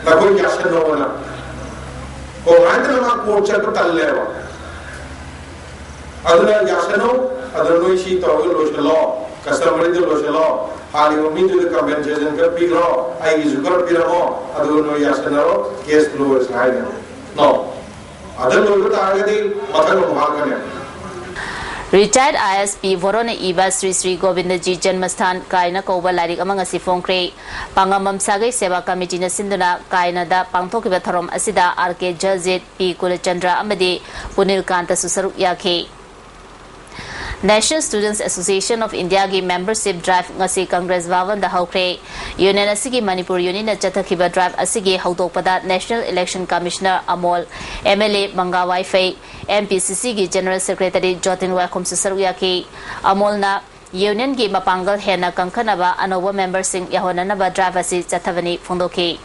"ꯅꯈꯣꯏ ꯌꯥꯁꯟꯅꯧꯑꯣꯅ"꯫ ꯀꯣꯡꯍꯥꯏꯗꯅ ꯃꯥ ꯀꯣꯔꯠ ꯆꯠꯄ ꯇꯜꯂꯦꯕ꯫ ꯑꯗꯨꯅ ꯌꯥꯁꯟꯅꯧ, ꯑꯗꯨꯅ ꯅꯣꯏ ꯁꯤ ꯇꯧꯔꯒ ꯂꯣꯏꯁꯤꯜꯂꯣ, ꯀꯁꯇꯃꯔꯤꯗ ꯂꯣꯏꯁꯤꯜꯂꯣ, ꯍꯥꯜꯂꯤꯕ ꯃꯤꯗꯨꯗ ꯀꯝꯄꯦꯟꯁꯦꯁꯟ ꯈꯔ ꯄꯤꯈ꯭ꯔꯣ, ꯑꯩꯒꯤꯁꯨ ꯈꯔ ꯄꯤꯔꯝꯃꯣ, ꯑꯗꯨꯒ ꯅꯣꯏ ꯌꯥꯁꯟꯅꯔꯣ, ꯀꯦꯁ ꯀ꯭ꯂꯣꯖ ꯍꯥꯏꯅ꯫ ꯅꯣ꯫ ꯑꯗ ꯂꯣꯏꯕ ꯇꯥꯔꯒꯗꯤ ꯃꯊꯪ ꯑꯃꯨꯛ ꯍꯥꯠꯀꯅꯦꯕ꯫ ꯔꯤꯇꯥꯌꯔꯗ ꯑꯥꯏ ꯑꯦꯁ ꯄꯤ ꯚꯣꯔꯣꯅ ꯏꯕ ꯁ꯭ꯔꯤ ꯁ꯭ꯔꯤ ꯒꯣꯕꯤꯟꯗꯖꯤ ꯖꯟꯃꯁꯊꯥꯟ ꯀꯥꯏꯅ ꯀꯧꯕ ꯂꯥꯏꯔꯤꯛ ꯑꯃ ꯉꯁꯤ ꯐꯣꯡꯈ꯭ꯔꯦ꯫ ꯄꯥꯡꯉꯝꯕꯝ ꯁꯥꯒꯩ ꯁꯦꯕꯥ ꯀꯃꯤꯇꯤꯅ ꯁꯤꯟꯗꯨꯅ ꯀꯥꯏꯅꯗ ꯄꯥꯡꯊꯣꯛꯈꯤꯕ ꯊꯧꯔꯝ ꯑꯁꯤꯗ ꯑꯥꯔ ꯀꯦ ꯖꯖꯤꯠ, ꯄꯤ ꯀꯨꯂꯆꯟꯗ꯭ꯔ ꯑꯃꯗꯤ ꯄꯨꯅꯤꯜ ꯀꯥꯟꯇꯁꯨ ꯁꯔꯨꯛ ꯌꯥꯈꯤ꯫ National Students Association of Indiaꯒꯤ ꯃꯦꯝꯕꯔꯁꯤꯞ ꯗ꯭ꯔꯥꯏꯚ ꯉꯁꯤ ꯀꯪꯒ꯭ꯔꯦꯁ ꯚꯕꯟꯗ ꯍꯧꯈ꯭ꯔꯦ꯫ ꯌꯨꯅꯤꯌꯟ ꯑꯁꯤꯒꯤ ꯃꯅꯤꯄꯨꯔ ꯌꯨꯅꯤꯠꯅ ꯆꯠꯊꯈꯤꯕ ꯗ꯭ꯔꯥꯏꯚ ꯑꯁꯤꯒꯤ ꯍꯧꯗꯣꯛꯄꯗ ꯅꯦꯁꯅꯦꯜ ꯏꯂꯦꯛꯁꯟ ꯀꯃꯤꯁꯅꯔ ꯑꯃꯣꯜ, M L A Manga Vaiphei, M P C ꯁꯤꯒꯤ ꯖꯦꯅꯔꯦꯜ ꯁꯦꯀ꯭ꯔꯦꯇꯔꯤ ꯖꯣꯇꯤꯟ ꯋꯥꯏꯈꯣꯝꯁꯨ ꯁꯔꯨꯛ ꯌꯥꯈꯤ꯫ ꯑꯃꯣꯜꯅ ꯌꯨꯅꯤꯌꯟꯒꯤ ꯃꯄꯥꯡꯒꯜ ꯍꯦꯟꯅ ꯀꯟꯈꯠꯅꯕ ꯑꯅꯧꯕ ꯃꯦꯝꯕꯔꯁꯤꯡ ꯌꯥꯎꯍꯟꯅꯅꯕ ꯗ꯭ꯔꯥꯏꯚ ꯑꯁꯤ ꯆꯠꯊꯕꯅꯤ ꯐꯣꯡꯗꯣꯛꯈꯤ꯫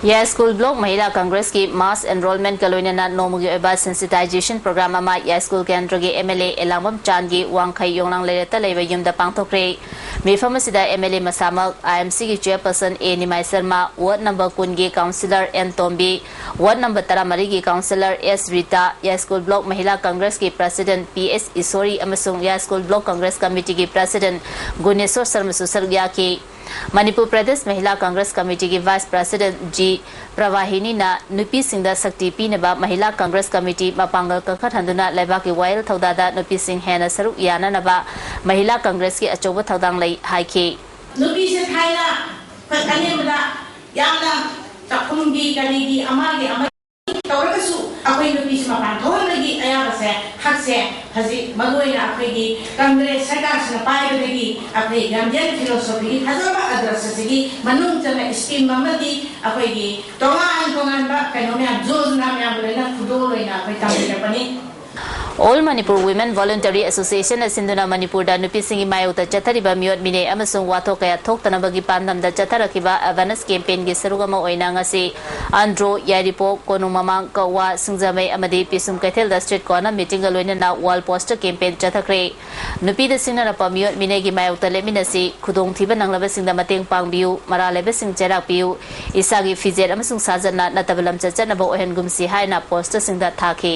ꯌꯥꯏꯁ꯭ꯀꯨꯜ ꯕ꯭ꯂꯣꯛ ꯃꯍꯤꯂꯥ ꯀꯪꯒ꯭ꯔꯦꯁꯀꯤ ꯃꯥꯁ ꯑꯦꯟꯔꯣꯜꯃꯦꯟꯠꯀ ꯂꯣꯏꯅꯅ ꯅꯣꯡꯃꯒꯤ ꯑꯣꯏꯕ ꯁꯦꯟꯁꯤꯇꯥꯏꯖꯦꯁꯟ ꯄ꯭ꯔꯣꯒ꯭ꯔꯥꯝ ꯑꯃ ꯌꯥꯏꯁ꯭ꯀꯨꯜ ꯀꯦꯟꯗ꯭ꯔꯒꯤ ꯑꯦꯝ ꯑꯦꯜ ꯑꯦ ꯑꯦꯂꯥꯡꯕꯝ ꯆꯥꯟꯒꯤ ꯋꯥꯡꯈꯩ ꯌꯣꯡꯂꯥꯡ ꯂꯩꯔꯛꯇ ꯂꯩꯕ ꯌꯨꯝꯗ ꯄꯥꯡꯊꯣꯛꯈ꯭ꯔꯦ꯫ ꯃꯤꯐꯝ ꯑꯁꯤꯗ ꯑꯦꯝ ꯑꯦꯜ ꯑꯦ ꯃꯁꯥꯃꯛ, ꯑꯥꯏ ꯑꯦꯝ ꯁꯤꯒꯤ chairperson A Nimai Sharma, ward number ꯀꯨꯟꯒꯤ councillor N Tombi, ward number ꯇꯔꯥꯃꯔꯤꯒꯤ councillor S Rita, Yaiskul block Mahila ꯀꯪꯒ꯭ꯔꯦꯁꯀꯤ ꯄ꯭ꯔꯁꯤꯗꯦꯟꯠ ꯄꯤ ꯑꯦꯁ ꯏꯁꯣꯔꯤ ꯑꯃꯁꯨꯡ ꯌꯥꯏꯁ꯭ꯀꯨꯜ ꯕ꯭ꯂꯣꯛ ꯀꯪꯒ꯭ꯔꯦꯁ ꯀꯃꯤꯇꯤꯒꯤ ꯄ꯭ꯔꯁꯤꯗꯦꯟꯠ ꯒꯨꯅꯦꯁꯣꯔ ꯁꯔꯃꯁꯨ ꯁꯔꯨꯛ ꯌꯥꯈꯤ꯫ ꯃꯅꯤꯄꯨꯔ ꯄ꯭ꯔꯗꯦꯁ ꯃꯍꯤꯂꯥ ꯀꯪꯒ꯭ꯔꯦꯁ ꯀꯃꯤꯇꯤꯒꯤ ꯚꯥꯏꯁ ꯄ꯭ꯔꯁꯤꯗꯦꯟꯠ ꯖꯤ ꯄ꯭ꯔꯚꯥꯍꯤꯅꯤꯅ ꯅꯨꯄꯤꯁꯤꯡꯗ ꯁꯛꯇꯤ ꯄꯤꯅꯕ ꯃꯍꯤꯂꯥ ꯀꯪꯒ꯭ꯔꯦꯁ ꯀꯃꯤꯇꯤ ꯃꯄꯥꯡꯒꯜ ꯀꯟꯈꯠꯍꯟꯗꯨꯅ ꯂꯩꯕꯥꯛꯀꯤ ꯋꯥꯌꯦꯜ ꯊꯧꯗꯥꯗ ꯅꯨꯄꯤꯁꯤꯡ ꯍꯦꯟꯅ ꯁꯔꯨꯛ ꯌꯥꯅꯅꯕ ꯃꯍꯤꯂꯥ ꯀꯪꯒ꯭ꯔꯦꯁꯀꯤ ꯑꯆꯧꯕ ꯊꯧꯗꯥꯡ ꯂꯩ ꯍꯥꯏꯈꯤ꯫ ꯅꯨꯄꯤꯁꯦ ꯊꯥꯏꯅ ꯑꯩꯈꯣꯏ ꯑꯅꯦꯝꯕꯗ ꯌꯥꯝꯅ ꯆꯥꯛꯈꯨꯝꯒꯤ, ꯀꯔꯤꯒꯤ, ꯑꯃꯒꯤ ꯑꯃ ꯇꯧꯔꯒꯁꯨ, ꯑꯩꯈꯣꯏ ꯅꯨꯄꯤꯁꯦ ꯃꯄꯥꯟ ꯊꯣꯛꯍꯟꯕꯒꯤ ꯑꯌꯥꯕꯁꯦ, ꯍꯛꯁꯦ ꯍꯧꯖꯤꯛ ꯃꯔꯨꯑꯣꯏꯅ ꯑꯩꯈꯣꯏꯒꯤ ꯀꯪꯒ꯭ꯔꯦꯁ ꯁꯔꯀꯥꯔꯁꯤꯅ ꯄꯥꯏꯕꯗꯒꯤ ꯑꯩꯈꯣꯏ ꯒꯥꯟꯙꯤꯌꯟ ꯐꯤꯂꯣꯁꯣꯐꯤꯒꯤ ꯐꯖꯕ ꯑꯗꯔꯁꯁꯤꯒꯤ ꯃꯅꯨꯡ ꯆꯟꯅ ꯁ꯭ꯀꯤꯝ ꯑꯃꯗꯤ ꯑꯩꯈꯣꯏꯒꯤ ꯇꯣꯉꯥꯟ ꯇꯣꯉꯥꯟꯕ ꯀꯩꯅꯣ ꯃꯌꯥꯝ, ꯖꯣꯖꯅꯥ ꯃꯌꯥꯝꯒ ꯂꯣꯏꯅ ꯈꯨꯗꯣꯜ ꯑꯣꯏꯅ ꯑꯩꯈꯣꯏ ꯇꯝꯕꯤꯔꯛꯄꯅꯤ꯫ All Manipur Women Voluntary Associationꯅ ꯁꯤꯟꯗꯨꯅ ꯃꯅꯤꯄꯨꯔꯗ ꯅꯨꯄꯤꯁꯤꯡꯒꯤ ꯃꯥꯌꯣꯛꯇ ꯆꯠꯊꯔꯤꯕ ꯃꯤꯑꯣꯠ ꯃꯤꯅꯩ ꯑꯃꯁꯨꯡ ꯋꯥꯊꯣꯛ ꯀꯌꯥ ꯊꯣꯛꯇꯅꯕꯒꯤ ꯄꯥꯟꯗꯝꯗ ꯆꯠꯊꯔꯛꯈꯤꯕ awareness campaignꯒꯤ ꯁꯔꯨꯛ ꯑꯃ ꯑꯣꯏꯅ ꯉꯁꯤ ꯑꯟꯗ꯭ꯔꯣ, ꯌꯥꯏꯔꯤꯄꯣꯛ, ꯀꯣꯅꯨꯡ ꯃꯃꯥꯡ, ꯀꯛꯋꯥ, ꯁꯤꯡꯖꯃꯩ ꯑꯃꯗꯤ ꯄꯤꯁꯨꯝ ꯀꯩꯊꯦꯜꯗ street corner meetingꯒ ꯂꯣꯏꯅꯅ wall poster campaign ꯆꯠꯊꯈ꯭ꯔꯦ꯫ ꯅꯨꯄꯤꯗ ꯁꯤꯡꯅꯔꯛꯄ ꯃꯤꯑꯣꯠ ꯃꯤꯅꯩꯒꯤ ꯃꯥꯌꯣꯛꯇ ꯂꯦꯞꯃꯤꯟꯅꯁꯤ, ꯈꯨꯗꯣꯡꯊꯤꯕ ꯅꯪꯂꯕꯁꯤꯡꯗ ꯃꯇꯦꯡ ꯄꯥꯡꯕꯤꯌꯨ, ꯃꯔꯥꯜ ꯂꯩꯕꯁꯤꯡ ꯆꯩꯔꯥꯛꯄꯤꯌꯨ, ꯏꯁꯥꯒꯤ ꯐꯤꯖꯦꯠ ꯑꯃꯁꯨꯡ ꯁꯥꯖꯠꯅ ꯅꯠꯇꯕ ꯂꯝꯆꯠ ꯆꯠꯅꯕ ꯑꯣꯏꯍꯟꯒꯨꯝꯁꯤ ꯍꯥꯏꯅ posterꯁꯤꯡꯗ ꯊꯥꯈꯤ꯫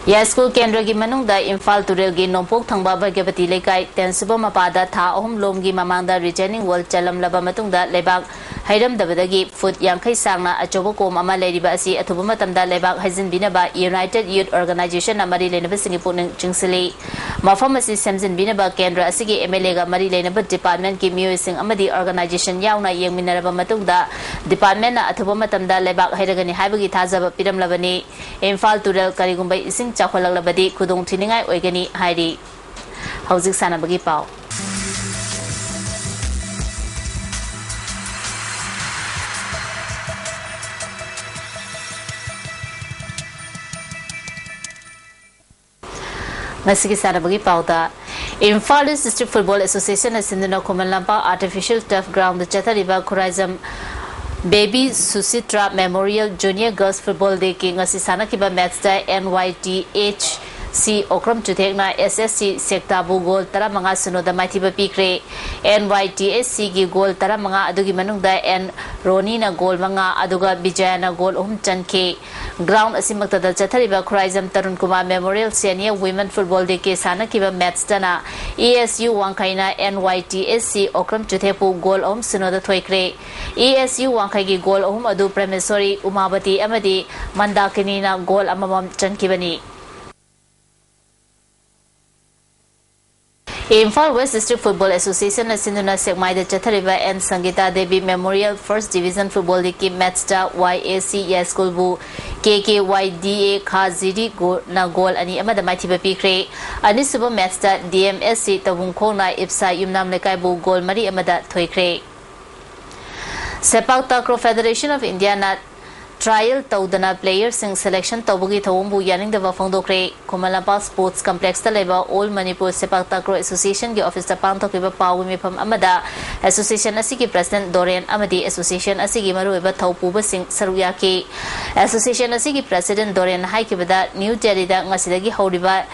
ꯌꯥꯏꯁ꯭ꯀꯨꯜ ꯀꯦꯟꯗ꯭ꯔꯒꯤ ꯃꯅꯨꯡꯗ ꯏꯝꯐꯥꯜ ꯇꯨꯔꯦꯜꯒꯤ ꯅꯣꯡꯄꯣꯛ ꯊꯪꯕ ꯚꯒ꯭ꯌꯕꯇꯤ ꯂꯩꯀꯥꯏ, ꯇꯦꯟꯁꯨꯕ ꯃꯄꯥꯗ ꯊꯥ ꯑꯍꯨꯝ ꯂꯣꯝꯒꯤ ꯃꯃꯥꯡꯗ retaining wall ꯆꯜꯂꯝꯂꯕ ꯃꯇꯨꯡꯗ ꯂꯩꯕꯥꯛ ꯍꯩꯔꯝꯗꯕꯗꯒꯤ ꯐꯨꯠ ꯌꯥꯡꯈꯩ ꯁꯥꯡꯅ ꯑꯆꯧꯕ ꯀꯣꯝ ꯑꯃ ꯂꯩꯔꯤꯕ ꯑꯁꯤ ꯑꯊꯨꯕ ꯃꯇꯝꯗ ꯂꯩꯕꯥꯛ ꯍꯩꯖꯤꯟꯕꯤꯅꯕ United Youth Organizationꯅ ꯃꯔꯤ ꯂꯩꯅꯕꯁꯤꯡꯒꯤ ꯄꯨꯛꯅꯤꯡ ꯆꯤꯡꯁꯤꯜꯂꯤ꯫ ꯃꯐꯝ ꯑꯁꯤ ꯁꯦꯝꯖꯤꯟꯕꯤꯅꯕ ꯀꯦꯟꯗ꯭ꯔ ꯑꯁꯤꯒꯤ MLAꯒ ꯃꯔꯤ ꯂꯩꯅꯕ departmentꯀꯤ ꯃꯤꯑꯣꯏꯁꯤꯡ ꯑꯃꯗꯤ organization ꯌꯥꯎꯅ ꯌꯦꯡꯃꯤꯟꯅꯔꯕ ꯃꯇꯨꯡꯗ departmentꯅ ꯑꯊꯨꯕ ꯃꯇꯝꯗ ꯂꯩꯕꯥꯛ ꯍꯩꯔꯒꯅꯤ ꯍꯥꯏꯕꯒꯤ ꯊꯥꯖꯕ ꯄꯤꯔꯝꯂꯕꯅꯤ꯫ ꯏꯝꯐꯥꯜ ꯇꯨꯔꯦꯜ ꯀꯔꯤꯒꯨꯝꯕ ꯏꯁꯤꯡ ꯆꯥꯎꯈꯠꯂꯛꯂꯕꯗꯤ ꯈꯨꯗꯣꯡ ꯊꯤꯅꯤꯡꯉꯥꯏ ꯑꯣꯏꯒꯅꯤ ꯍꯥꯏꯔꯤ꯫ ꯍꯧꯖꯤꯛ ꯁꯥꯟꯅꯕꯒꯤ ꯄꯥꯎ꯫ ꯉꯁꯤꯒꯤ ꯁꯥꯟꯅꯕꯒꯤ ꯄꯥꯎꯗ, ꯏꯝꯐꯥꯜ East District Football Associationꯅ ꯁꯤꯟꯗꯨꯅ ꯈꯨꯃꯟ ꯂꯝꯄꯥꯛ Artificial Turf Groundꯗ ꯆꯠꯊꯔꯤꯕ Khuraijam Baby Susitra Memorial Junior Girls Football Day-ꯒꯤ ꯉꯁꯤ ꯁꯥꯟꯅꯈꯤꯕ ꯃꯦꯠꯁꯇ N Y T H C ꯑꯣꯀ꯭ꯔꯝ ꯆꯨꯊꯦꯛꯅ S S C ꯁꯦꯛꯇꯥꯕꯨ ꯒꯣꯜ ꯇꯔꯥꯃꯉꯥ ꯁꯤꯅꯣꯗ ꯃꯥꯏꯊꯤꯕ ꯄꯤꯈ꯭ꯔꯦ꯫ N Y T H C-ꯒꯤ ꯒꯣꯜ ꯇꯔꯥꯃꯉꯥ ꯑꯗꯨꯒꯤ ꯃꯅꯨꯡꯗ N ꯔꯣꯅꯤꯅ ꯒꯣꯜ ꯃꯉꯥ, ꯑꯗꯨꯒ ꯕꯤꯖꯌꯅ ꯒꯣꯜ ꯑꯍꯨꯝ ꯆꯟꯈꯤ꯫ ꯒ꯭ꯔꯥꯎꯟ ꯑꯁꯤꯃꯛꯇꯗ ꯆꯠꯊꯔꯤꯕ Khuraijam Tarun Kumar Memorial Senior Women Football Day-ꯒꯤ ꯁꯥꯟꯅꯈꯤꯕ ꯃꯦꯠꯁꯇꯅ E S U ꯋꯥꯡꯈꯩꯅ N Y T H C ꯑꯣꯀ꯭ꯔꯝ ꯆꯨꯊꯦꯛꯄꯨ ꯒꯣꯜ ꯑꯍꯨꯝ ꯁꯤꯅꯣꯗ ꯊꯣꯏꯈ꯭ꯔꯦ꯫ E S U ꯋꯥꯡꯈꯩꯒꯤ ꯒꯣꯜ ꯑꯍꯨꯝ ꯑꯗꯨ ꯄ꯭ꯔꯃꯦꯁꯣꯔꯤ, ꯎꯃꯥꯕꯇꯤ ꯑꯃꯗꯤ ꯃꯟꯗꯥꯀꯤꯅꯤꯅ ꯒꯣꯜ ꯑꯃꯃꯝ ꯆꯟꯈꯤꯕꯅꯤ꯫ ꯏꯝꯐꯥꯜ West District Football Association-ꯅ ꯁꯤꯟꯗꯨꯅ ꯁꯦꯛꯃꯥꯏꯗ ꯆꯠꯊꯔꯤꯕ N ꯁꯪꯒꯤꯇꯥ Devi Memorial First Division Football League-ꯀꯤ ꯃꯦꯠꯁꯇ Y A C ꯌꯥꯏꯁ꯭ꯀꯨꯜꯕꯨ K K Y D A ꯈꯥꯖꯤꯔꯤꯅ ꯒꯣꯜ ꯑꯅꯤ ꯑꯃꯗ ꯃꯥꯏꯊꯤꯕ ꯄꯤꯈ꯭ꯔꯦ꯫ ꯑꯅꯤꯁꯨꯕ ꯃꯦꯠꯁꯇ D M S C ꯇꯧꯕꯨꯡꯈꯣꯡꯅ ꯏꯞꯁꯥ ꯌꯨꯝꯅꯥꯝ ꯂꯩꯀꯥꯏꯕꯨ ꯒꯣꯜ ꯃꯔꯤ ꯑꯃꯗ ꯊꯣꯏꯈ꯭ꯔꯦ꯫ ꯁꯦꯄꯥꯛ ꯇꯥꯀ꯭ꯔꯣ Federation of India-ꯅ trial ꯇꯧꯗꯅ player-ꯁꯤꯡ selection ꯇꯧꯕꯒꯤ ꯊꯧꯑꯣꯡꯕꯨ ꯌꯥꯅꯤꯡꯗꯕ ꯐꯣꯡꯗꯣꯛꯈ꯭ꯔꯦ꯫ ꯈꯨꯃꯟ ꯂꯝꯄꯥꯛ Sports Complex-ꯇ ꯂꯩꯕ All Manipur ꯁꯦꯄꯥꯛ ꯇꯥꯀ꯭ꯔꯣ Association-ꯒꯤ office-ꯇ ꯄꯥꯡꯊꯣꯛꯈꯤꯕ ꯄꯥꯎꯒꯤ ꯃꯤꯐꯝ ꯑꯃꯗ association ꯑꯁꯤꯒꯤ president ꯗꯣꯔꯦꯟ ꯑꯃꯗꯤ association ꯑꯁꯤꯒꯤ ꯃꯔꯨꯑꯣꯏꯕ ꯊꯧꯄꯨꯕꯁꯤꯡ ꯁꯔꯨꯛ ꯌꯥꯈꯤ꯫ Association ꯑꯁꯤꯒꯤ president ꯗꯣꯔꯦꯟꯅ ꯍꯥꯏꯈꯤꯕꯗ, ꯅ꯭ꯌꯨ ꯗꯦꯜꯂꯤꯗ ꯉꯁꯤꯗꯒꯤ ꯍꯧꯔꯤꯕ